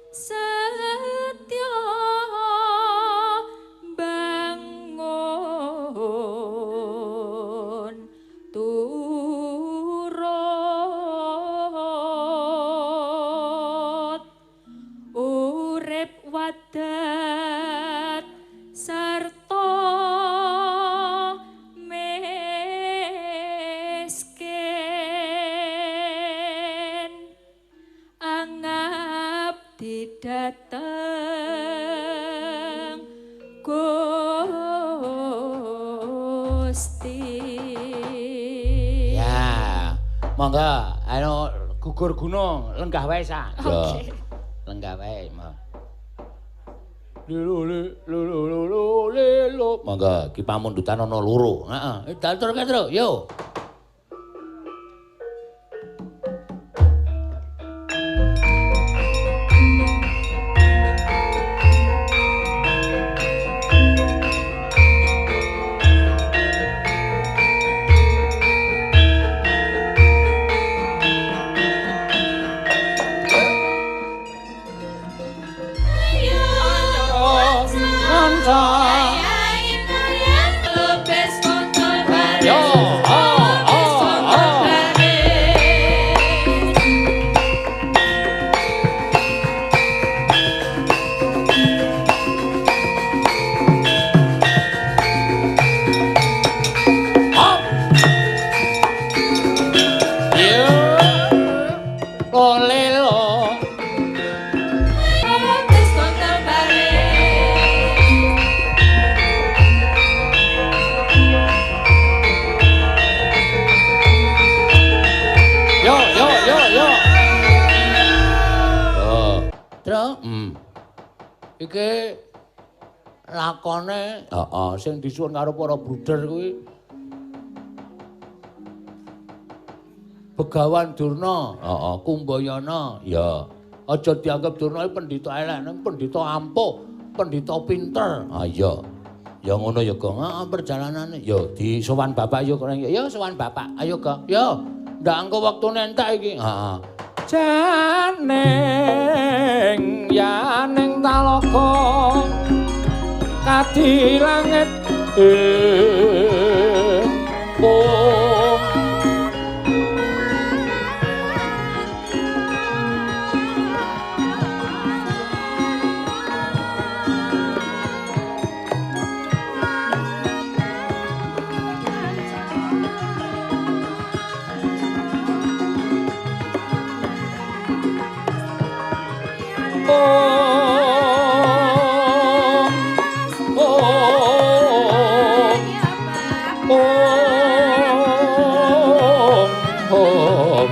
setya bangun turut urip wadat sarta miskin angabdi dhateng Gusti. Ya, monggo anu gugur gunung lenggah wae sa. Oke. Lenggah wae, monggo. Lulu lulu lulu lulu. Monggo ki pamundutan ana loro. Heeh, datur Tru, yo. Yo, oh, oh, oh. Hop. Yo. Lolelo. Yo yo yo yo. Oh, Tru, Iki lakone heeh sing disuwun karo para bruder kuwi Begawan Durna, heeh, Kumbayana, ya. Aja dianggep Durna iki pendhita elek, ning pendhita ampuh, pendhita pinter. Ah iya. Ya ngono ya, Gong. Heeh, perjalanane. Ya disowan bapak yo kok. Ya sowan bapak. Ayo, Gong. Yo. Ndak engko wektune entek iki. Heeh. Janing yaning talaga kadi langit ing Om Om Om. Om.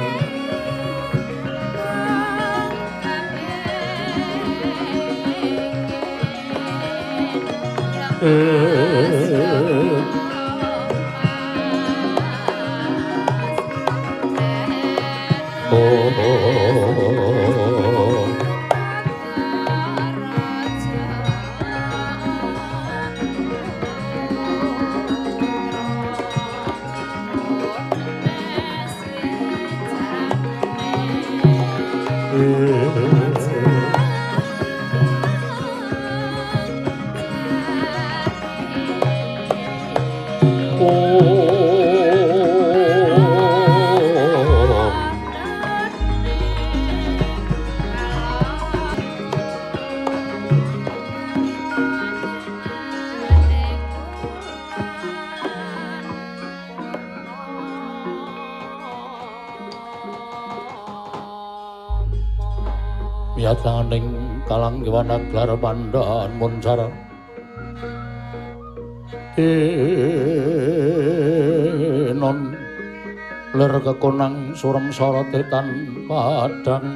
Miyataning kalanggiwan aglar pandhan muncar tinon lir kekonang surem sorote tan padang.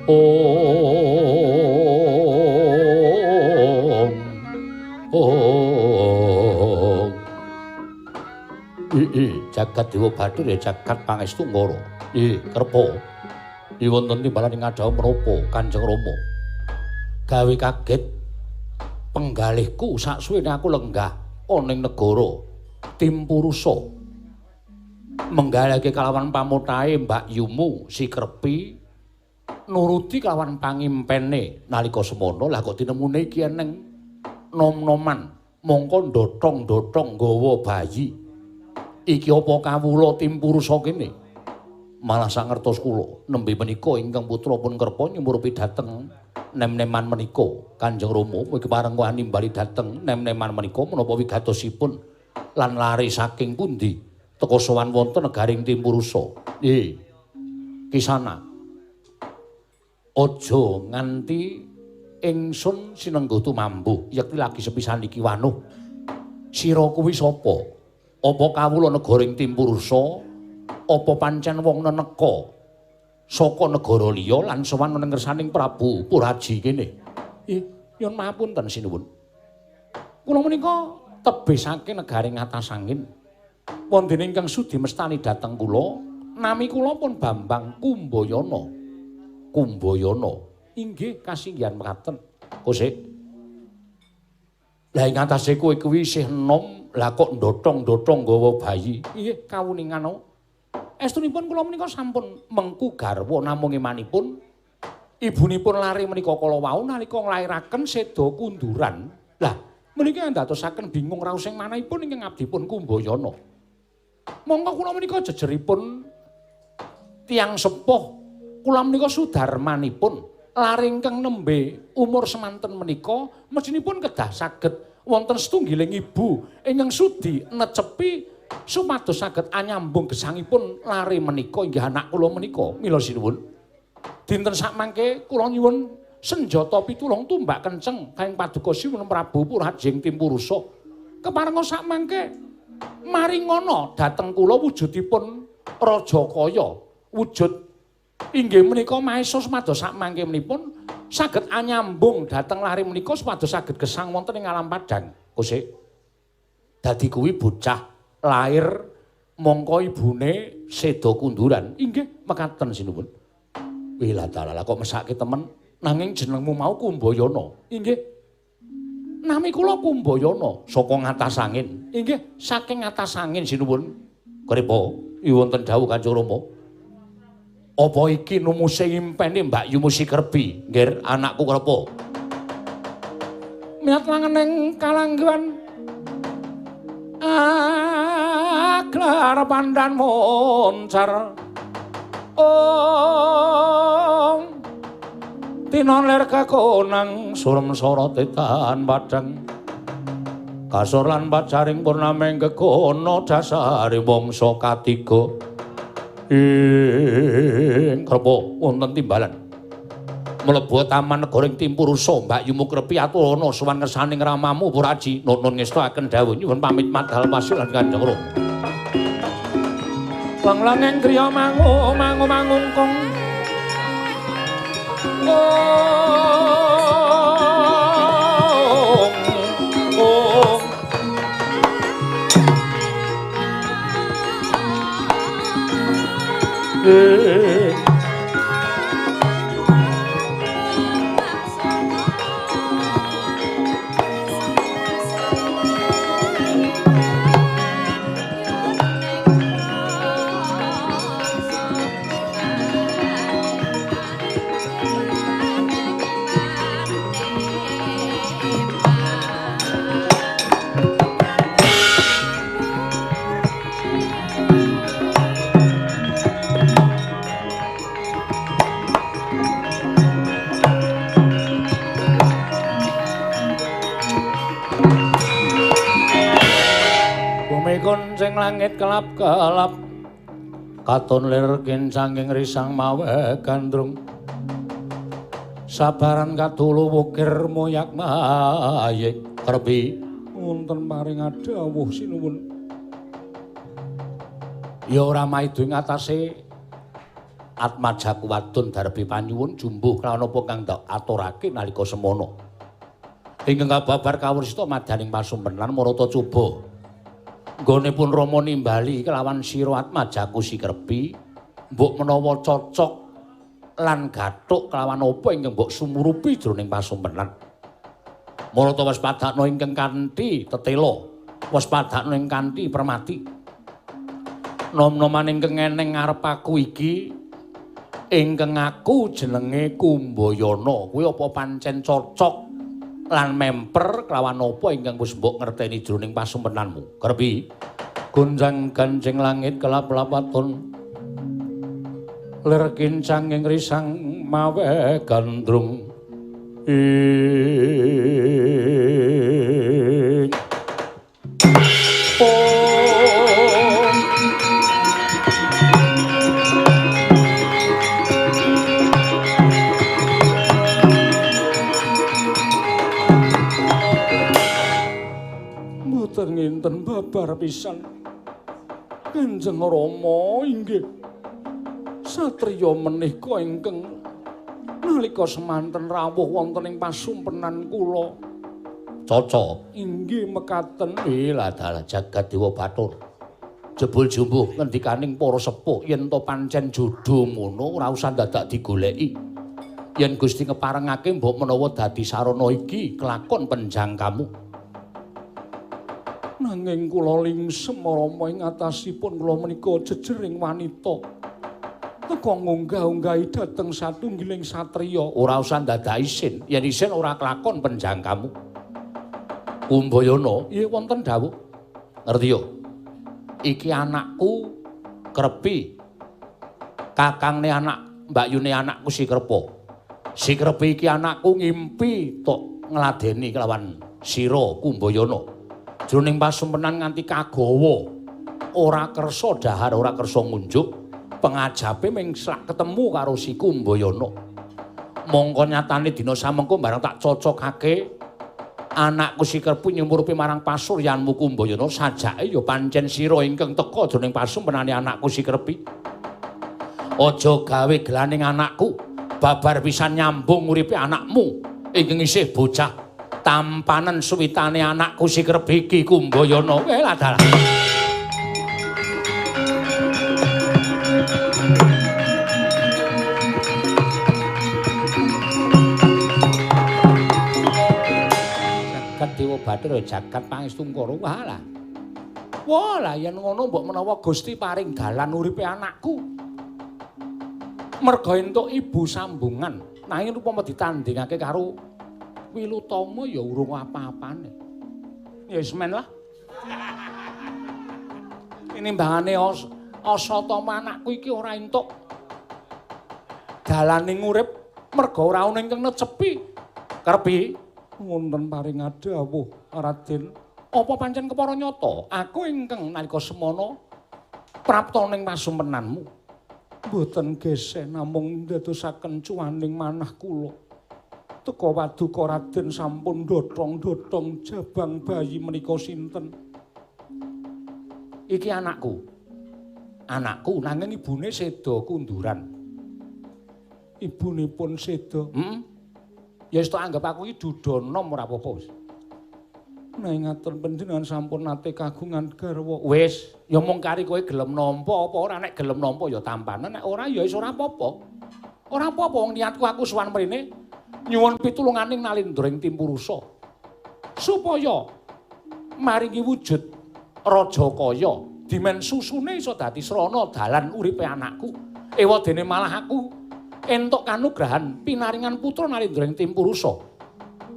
Om Om I jagat dewa bathara jagat pangestu ngara. I kerpa wonten timbalan ing ngadhawa menapa Kanjeng Rama gawe kaget penggalihku saksuwene aku lenggah ana ing negara Timpurusa menggalihake kalawan pamutahe Mbak Yumu si Krepi nuruti kalawan pangimpene nalika semono. Lah kok tinemune iki eneng nom-noman mongko ndotong-ndotong nggawa bayi iki apa kawula Timpurusa kene? Malah sangertos kula nembe menika ingkang putra pun kerpa nyumurupi dhateng nem-neman menika Kanjeng Rama mugi pareng nimbali dhateng nem-neman menika menapa wigatosipun lan lare saking pundi teka sowan wonten negaring Timpurusa. Kisana aja nganti ingsun sinengguh tumambuh yekti lagi sepisan iki wanuh sira kuwi sapa? Apa kawula negaring Timpurusa? Apa pancen wong neneka saka negara liya lan sowan nang ngersaning Prabu Puraji kene? Nyuwun mahapunten sinuwun. Kula menika tebih saking negaring Atasangin. Wonten ingkang sudi mestani dhateng kula, nami kula pun Bambang Kumbayana. Kumbayana inggih kasinggihan mekaten. Kosik. Lah ing atase kowe kuwi isih enom, lah kok ndotong-ndotong nggawa bayi. Inggih kawuningan. Estunipun kula menika sampun mengku garwa namung emanipun ibunipun lare menika kala wau nalika nglairaken seda kunduran. Lah menika ndadosaken bingung raos ing manahipun ingkang abdipun Kumbayana. Mongko kula menika jejeripun tiyang sepuh, kula menika sudarmanipun lare ingkang nembe umur semanten menika mestinipun kedah saged wonten setunggiling ibu ingkang sudi necepi supados saged anyambung gesangipun lare menika inggih anak kula menika. Mila sinuwun dinten sakmangke kula nyuwun senjata pitulung tumbak kenceng kaing paduka sinuwun Prabu Purajing Timpurusa keparenga sakmangke maringana dhateng kula wujudipun raja kaya wujud inggih menika maesa supados sakmangke menipun saged anyambung dhateng lare menika supados saged gesang wonten ing alam padang. Kosik dadi kuwi bocah lair mongko ibune seda kunduran. Inggih mekaten sinuwun. Wilah dalah kok mesake temen nanging jenengmu mau Kumbayana. Inggih. Nami kula Kumbayana saka Ngatasangin. Inggih saking Ngatasangin sinuwun. Krepa wonten dawuh Kanjeng Rama. Apa iki numuse impene Mbak Yumu si Krepi? Nggih anakku krepa. Miyat langening kalangguhan aglar pandan moncar. Om tinon lir kekonang surem sorote tan padang kasur lan pacaring purnameng kekono dasare wangsa katiga. Ing krepa wonten timbalan mlebu taman negara ing Timpurusa Mbak Yumu Krepi aturana sowan ngersaning ramamu Puraji. Nuwun ngestakaken dawuh nyuwun pamit madal pasilan Kanjeng Rama. Langlangeng griya mangu mangu mangungkung. Om Om Kuncing langit kelap-kelap katon lir kincanging risang mawe gandrung sabaran katulu wukir moyak mayik Kerbi wonten paring dawuh sinuwun. Ya ora maido ing atase Atmajaku wadon Darbi panyuwun jumbuh kelawan apa kang dak aturake nalika semono. Ingkang kababar kawrsita madyaning pasumpenan marata coba nggone pun Rama nimbali kelawan sira Atmajaku si Kerbi mbok menawa cocok lan gathuk kelawan apa ingkang mbok sumurupi jroning pasumpenan. Marata wis padakna ingkang kanthi tetela, wis padakna ing kanthi permati. Nom-noman ingkang eneng ngarep aku iki ingkang aku jenenge Kumbayana kuwi apa pancen cocok lan memper kelawan apa ingkang wis mbok ngerteni jroning pasumpenanmu. Kerbi gonjang ganjing langit kelap-lapaton lir kincanging risang mawe gandrung ing nginten babar pisan Kanjeng Rama inggih satriya menika ingkang nalika semanten rawuh wonten ing pasumpenan kula cocok inggih mekaten. Dalah jagat dewa bathara jebul jumbuh ngendikaning para sepuh yen to pancen jodho ngono ora usah dadak digoleki yen Gusti ngeparengake mbok menawa dadi sarana iki kelakon penjangkamu. Nanging kula lingsem Rama ing atasipun kula menika jejering wanita teka ngunggah-unggahi dhateng satunggiling satriya. Ora usah dadak isin, yen isin ora kelakon penjangkamu. Kumbayana, iya wonten dawuh. Ngerti yo? Iki anakku Kerbi. Kakangne anak mbakyune anakku si Kerpa. Si Kerbi iki anakku ngimpi tok ngladeni kelawan sira Kumbayana. Jroning pasumpenan nganti kagawa ora kersa dahar, ora kersa ngunjuk, pengajape ming slak ketemu karo si Kumbayana. Mongko nyatane dina samengko bareng tak cocokake anakku si Kerbi nyumurupi marang pasuryanmu Kumbayana, sajake ya pancen sira ingkang teka jroning pasumpenane anakku si Kerbi. Aja gawe gelaning anakku, babar pisan nyambung uripe anakmu ingkang isih bocah. Tampanen suwitane anakku si Kerbi iki Kumbayana. Weh dalah. Jagat Dewa Bathara jagat Pangestungkara. Walah. Wah lah yen ngono mbok menawa Gusti paring dalan uripe anakku. Merga entuk ibu sambungan, nanging upama ditandingake karo Wilutama ya urung apa-apane. Ya wis men lah. Tinimbangane Asatama anakku iki ora entuk dalaning urip merga ora ana ingkang necepi. Kerbi wonten paring dawuh Raden. Apa pancen kepara nyata aku ingkang nalika semana prapta ning pasumpenanmu? Mboten geseh namung ndadosaken cuwaning manah kula. Teka paduka Raden sampun dotong-dotong jabang bayi menika sinten? Iki anakku. Anakku nanging ibune seda kunduran. Ibunipun seda. Heeh. Ya wis tok anggap aku iki duda nom ora apa-apa wis. Nanging ngaten panjenengan sampun nate kagungan garwa. Wis, ya mung kari kowe gelem nampa apa ora, nek gelem nampa ya tampanen, nek ora ya wis ora apa-apa. Ora apa-apa wong niatku aku sowan mrene nyuwun pitulunganing Nalindra ing Timpurusa supaya maringi wujud raja kaya dimen susune iso dadi srana dalan uripe anakku. Ewadene malah aku entuk kanugrahan pinaringan putra Nalindra ing Timpurusa.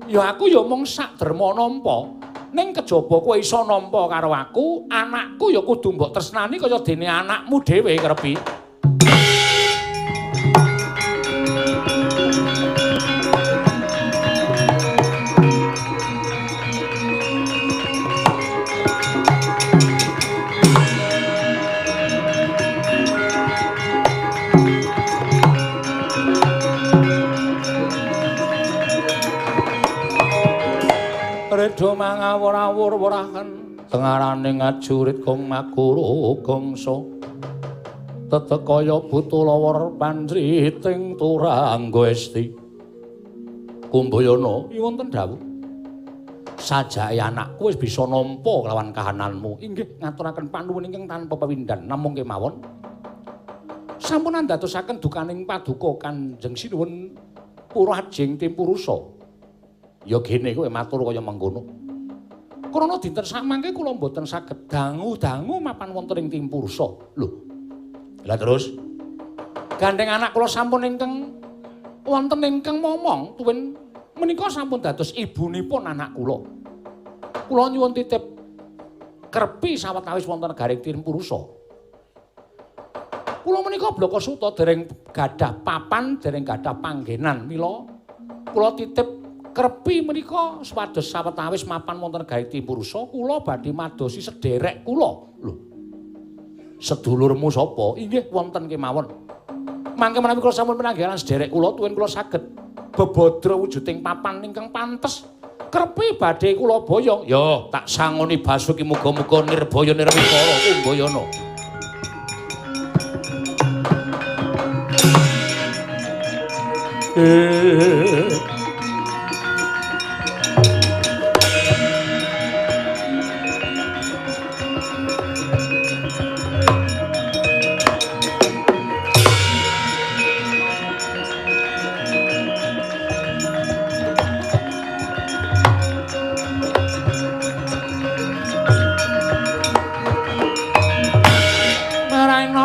Ya aku ya mung sak derma nampa, ning kejaba kowe iso nampa karo aku, anakku ya kudu mbok tresnani kaya dene anakmu dhewe Kerbi. mangawur-awur werahan tengaraning ajurit kong makuru gongso tetek kaya buta lawar panjriting turangga esti. Kumbayana wonten dawuh. Sajake anakku wis bisa nampa kelawan kahananmu. Inggih ngaturaken panuwun ingkang tanpa pewindhan namung kemawon. Sampun andadosaken dukaning paduka Kanjeng Sinuwun Purajing Timpurusa. Ya gene kowe matur kaya mengkono. Krana dinten samangke kula mboten saged dangu-dangu mapan wonten ing Timpurusa. Lho. Lah terus gandeng anak kula sampun ingkang wonten ingkang momong tuwin menika sampun dados ibunipun anak kula. Kula nyuwun titip kerpi sawetawis wonten negaring Timpurusa. Kula menika Blaka Suta dereng gadah papan, dereng gadah panggenan. Mila kula titip kerpi menika supados sawetawis mapan wonten negaring Timpurusa, kula badhe madosi sederek kula. Lho. Sedulurmu sapa? Inggih wonten kemawon. Mangke menawi kula sampun pinanggihan sederek kula tuwin kula saged bebadra wujuding papan ingkang pantes. Kerpi badhe kula boyong. Ya, tak sangoni Basuki muga-muga nirbaya nirwikara Kumbayana.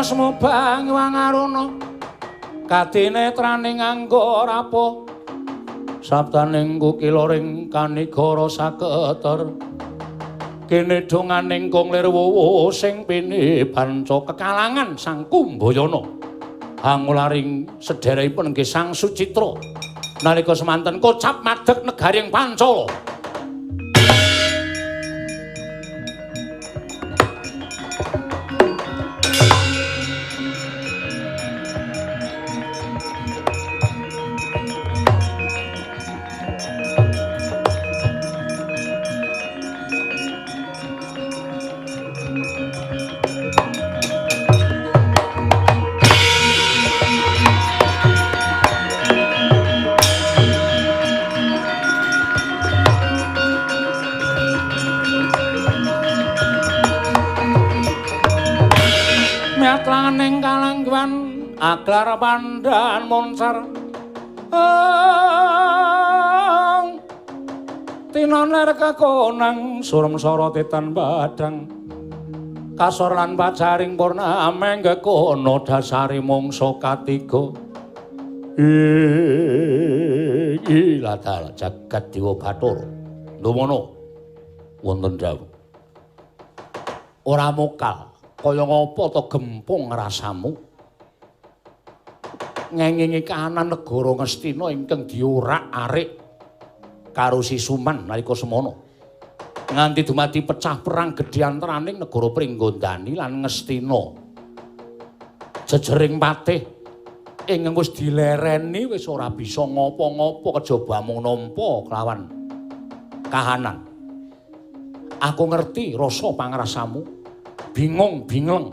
Semubang wangaruna kadinetraning angga rapuh sabdaning kukiloring kanigara saketer kene donganing kong lir wuwu sing pinibanca kekalangan Sang Kumbayana hangularing sederekipun nggih Sang Sucitra nalika semanten kocap madeg negaring Pancala. Atlaning kalangguan aglar pandan moncer tinon ler kekonang surem sora titan badang kasor lan pacaring purname gekono dasari mangsa katiga. Iki ladal jagat dewa Bathara nuwono wonten dawuh ora mokal kaya ngapa to gempung rasamu ngengingi kahanan negara Ngastina ingkang diorak-arik karo Sisuman nalika semana nganti dumadi pecah perang gedhe antaraning negara Pringgondani lan Ngastina. Jejering patih ingkang wis dilereni wis ora bisa ngapa-ngapa kejaba mung nampa kelawan kahanan. Aku ngerti rasa pangrasamu. Bingung bingleng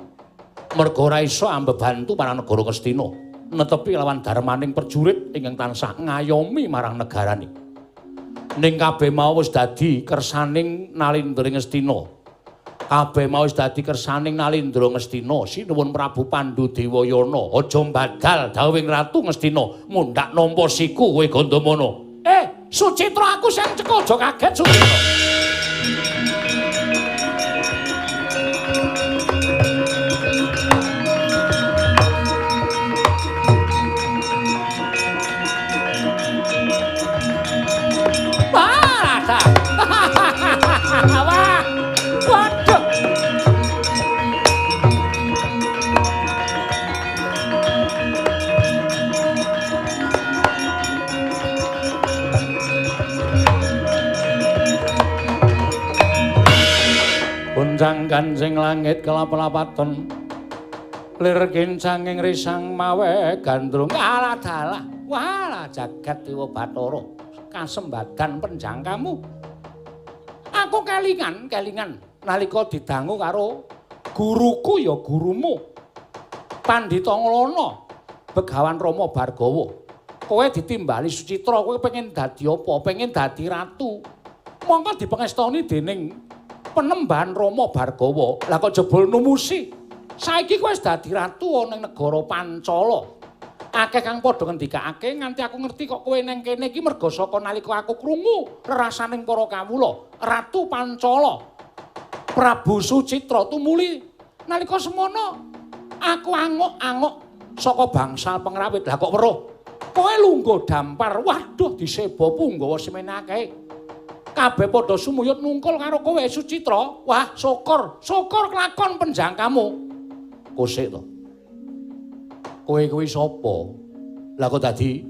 merga ora iso ambebantu marang negara Ngastina netepi lawan darmaning prajurit ingkang tansah ngayomi marang negarane. Ning kabeh mau wis dadi kersaning Nalindra Ngastina. Kabeh mau wis dadi kersaning Nalindra Ngastina. Sinuwun Prabu Pandu Dewayana, aja mbadal dawuhing Ratu Ngastina mundhak nampa siku kowe Gandamana. Sucitra aku sing ceka aja kaget Sucitra. Wah, waduh. Gonjang ganjing langit kelap-lapaton lir kincanging risang mawe gandrung alah dalah. Walah jagat dewa Bathara kasembadan penjangkamu. Aku kelingan, kelingan nalika didangu karo guruku ya gurumu. Pandhita Nglana, Begawan Rama Bargawa. Kowe ditimbali Sucitra, kowe pengen dadi apa? Pengen dadi ratu. Mongko dipengestoni dening Penembahan Rama Bargawa. Lah kok jebul numusi. Saiki kowe wis dadi ratu ana ing negara Pancala. Akeh kang padha ngendikake nganti aku ngerti kok kowe nang kene iki merga saka nalika aku krungu rerasaning para kawula, Ratu Pancala. Prabu Sucitra tumuli nalika semono aku anguk-anguk saka bangsal pengrawit. Lah kok weruh kowe lungguh dampar, waduh diseba punggawa semene akeh. Kabeh padha sumuyut nungkul karo kowe Sucitra. Wah, syukur, syukur kelakon penjangkamu. Kosek to. Kowe kuwi sapa? Lah kok dadi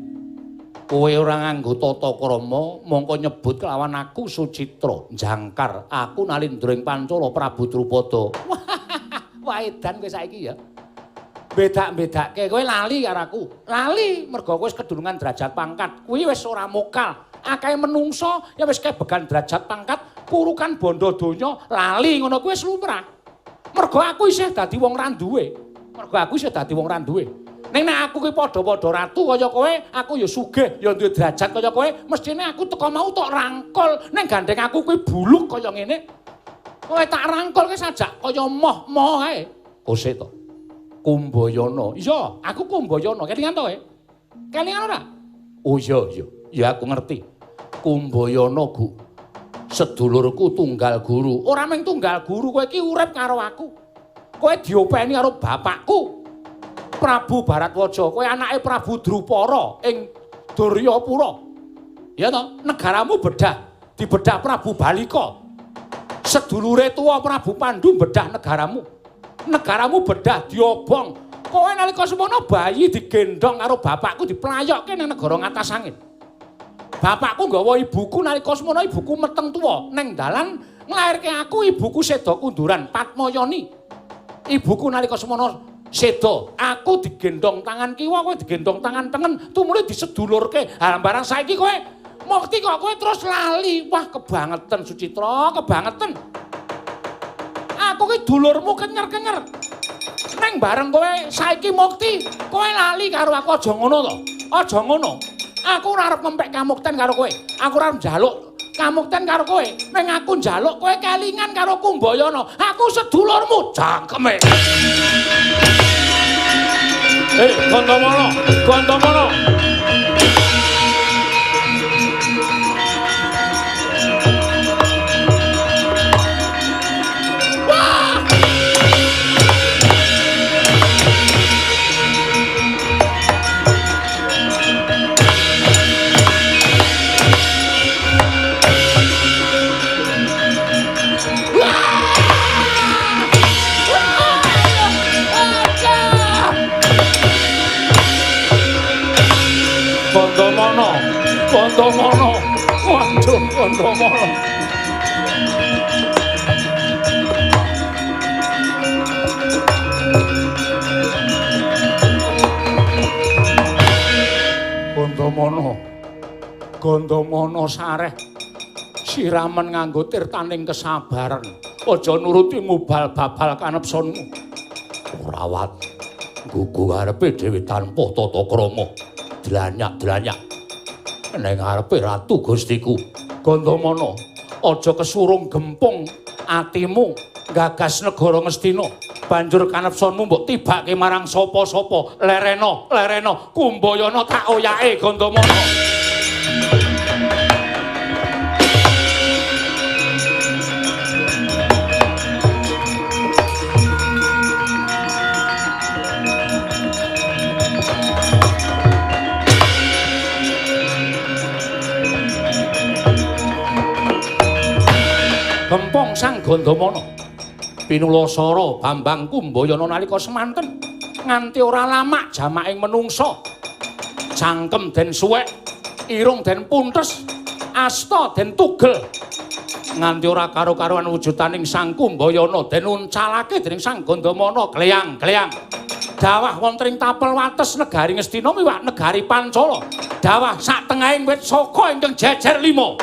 kowe ora nganggo tata krama mongko nyebut kelawan aku Sucitra, jangkar aku nalindra ing Pancala Prabu Drupada. Wah, edan kowe saiki ya. Bedak-bedake kowe lali karo aku. Lali mergo kowe wis kedunungan derajat pangkat. Kuwi wis ora mokal. Akeh menungso ya wis kebegan derajat pangkat, kurukan bondo donya, lali ngono kuwi wis lumrah. Mergo aku isih dadi wong ra duwe. Mergo aku isih dadi wong ra duwe. Ning nek aku ki padha-padha ratu kaya kowe, aku ya sugih, ya duwe derajat kaya kowe, mestine aku teka mau tok rangkul. Ning gandeng aku kuwi buluk kaya ngene. Kowe tak rangkul ki sajak kaya moh-moh ae. Kosek to. Kumbayana. Iya, aku Kumbayana. Kelingan to kowe? Kelingan ora? Oh iya, iya. Ya aku ngerti. Kumbayana, Gu. Sedulurku tunggal guru. Ora mung tunggal guru, kowe iki urip karo aku. Kowe diopeni karo bapakku. Prabu Baratwaja, kowe anake Prabu Drupara ing Duryapura. Ya to, negaramu bedah, dibedah Prabu Balika. Sedulure tuwa Prabu Pandu bedah negaramu. Negaramu bedah diobong. Kowe nalika semono bayi digendhong karo bapakku diplayokke nang negara ngatas angin. Bapakku nggawa ibuku nalika semono ibuku meteng tuwa neng dalan nglairke aku ibuku seda kunduran Patmayani. Ibuku nalika semono seda, aku digendhong tangan kiwa, kowe digendhong tangan tengen, tumuli disedulurke. Ha barang saiki kowe mukti kok kowe terus lali. Wah kebangetan Sucitra, kebangetan. Aku ki dulurmu kenyer-kenyer. Neng bareng kowe saiki mukti, kowe lali karo aku. Aja ngono to. Aja ngono. Aku ora arep ngempek kamukten karo kowe. Aku ora arep njaluk kamukten karo kowe. Neng aku njaluk kowe kelingan karo Kumbayana. Aku sedulurmu jangkeme. Gandamana, Gandamana. Gandamana, Gandamana, waduh Gandamana. Gandamana, Gandamana sareh siramen nganggo tirtaning kesabaran. Aja nuruti mubal babal kanepsonmu. Ora wat gugu arepe dhewe tanpa tata krama. Dlanyak-dlanyak ning ngarepe ratu Gustiku. Gandamana, aja kesurung gempung atimu gagas negara Ngastina. Banjur kanepsonmu mbok tibake marang sapa-sapa. Lerena, lerena, Kumbayana tak oyake Gandamana. Gempong Sang Gandamana pinulasara Bambang Kumbayana nalika semanten nganti ora lamak jamaking menungsa. Cangkem den suwek, irung den puntes, asta den tugel. Nganti ora karo-karuan wujutaning Sang Kumbayana den uncalake dening Sang Gandamana kleyang-kleyang. Dawah wonten ing tapel wates negari Ngastina miwah negari Pancala. Dawah sak tengahing wit saka ingkang jejer lima.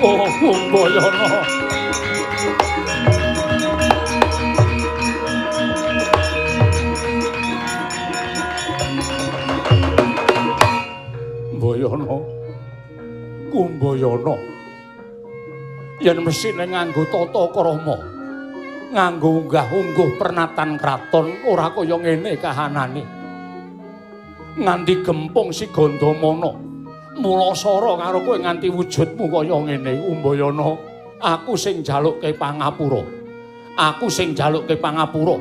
Oh, Kumbayana. Mbayana. Kumbayana. Yen mesine nganggo tata krama, nganggo unggah-ungguh pernatan kraton ora kaya ngene kahanane. Nganti gempung si Gandamana, mulasara karo kowe nganti wujudmu kaya ngene, Umbayana. Aku sing njalukke pangapura. Aku sing njalukke pangapura.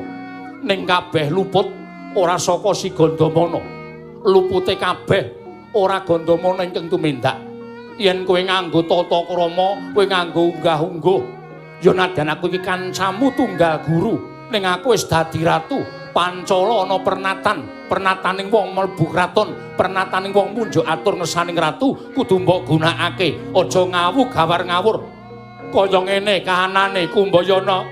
Ning kabeh luput ora saka si Gandamana. Lupute kabeh ora Gandamana ingkang tumindak. Yen kowe nganggo tata krama, kowe nganggo unggah-ungguh, ya nadyan aku iki kancamu tunggal guru, ning aku wis dadi ratu. Pancala ana pernatan, pernataning wong mlebu kraton, pernataning wong munjuk atur ngesaning ratu kudu mbok gunakake, aja ngawu gawar ngawur. Kaya ngene kahanane Kumbayana.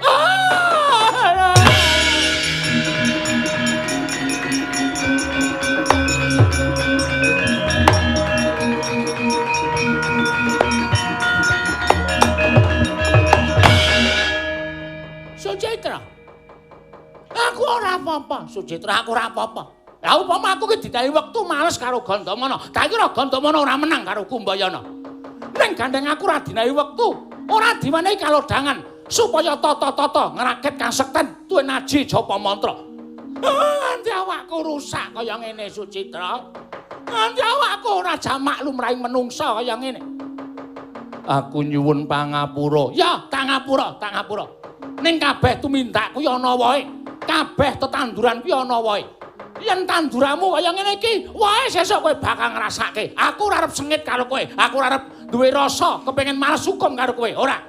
Sucitra. Aku ora apa-apa, Sucitra, aku ora apa-apa. Lah upama aku ki didahi wektu males karo Gandamana, tak kira Gandamana ora menang karo Kumbayana. Ning gandeng aku ora dinahi wektu, ora diwenehi kalodhangan supaya tata-tata ngrakit kasekten tuwin aji japa mantra. Nganti awakku rusak kaya ngene, Sucitra. Nganti awakku ora jamak lumrahing menungsa kaya ngene. Aku nyuwun pangapura. Ya, tak ngapura, tak ngapura. Ning kabeh tumindakku ya ana wae. Kabeh tetanduran kuwi ana wae. Yen tanduramu kaya ngene iki, wae sesuk kowe bakal ngrasake. Aku ora arep sengit karo kowe. Aku ora arep duwe rasa kepengin males hukum karo kowe, ora.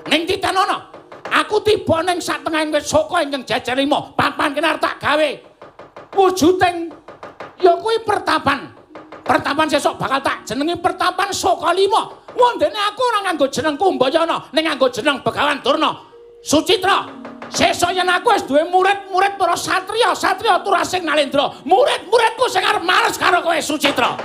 Ning titenono, aku tiba ning satengahing wit saka ingkang jejer lima. Papan kene arep tak gawe wujuding ya kuwi pertapan. Pertapan sesuk bakal tak jenengi pertapan Saka Lima. Wondene aku ora nganggo jeneng Kumbayana, ning nganggo jeneng Begawan Durna. Sucitra, sesuk yen aku wis duwe murid-murid para satriya, satriya turasing Nalendra, murid-muridku sing arep males karo kowe, Sucitra.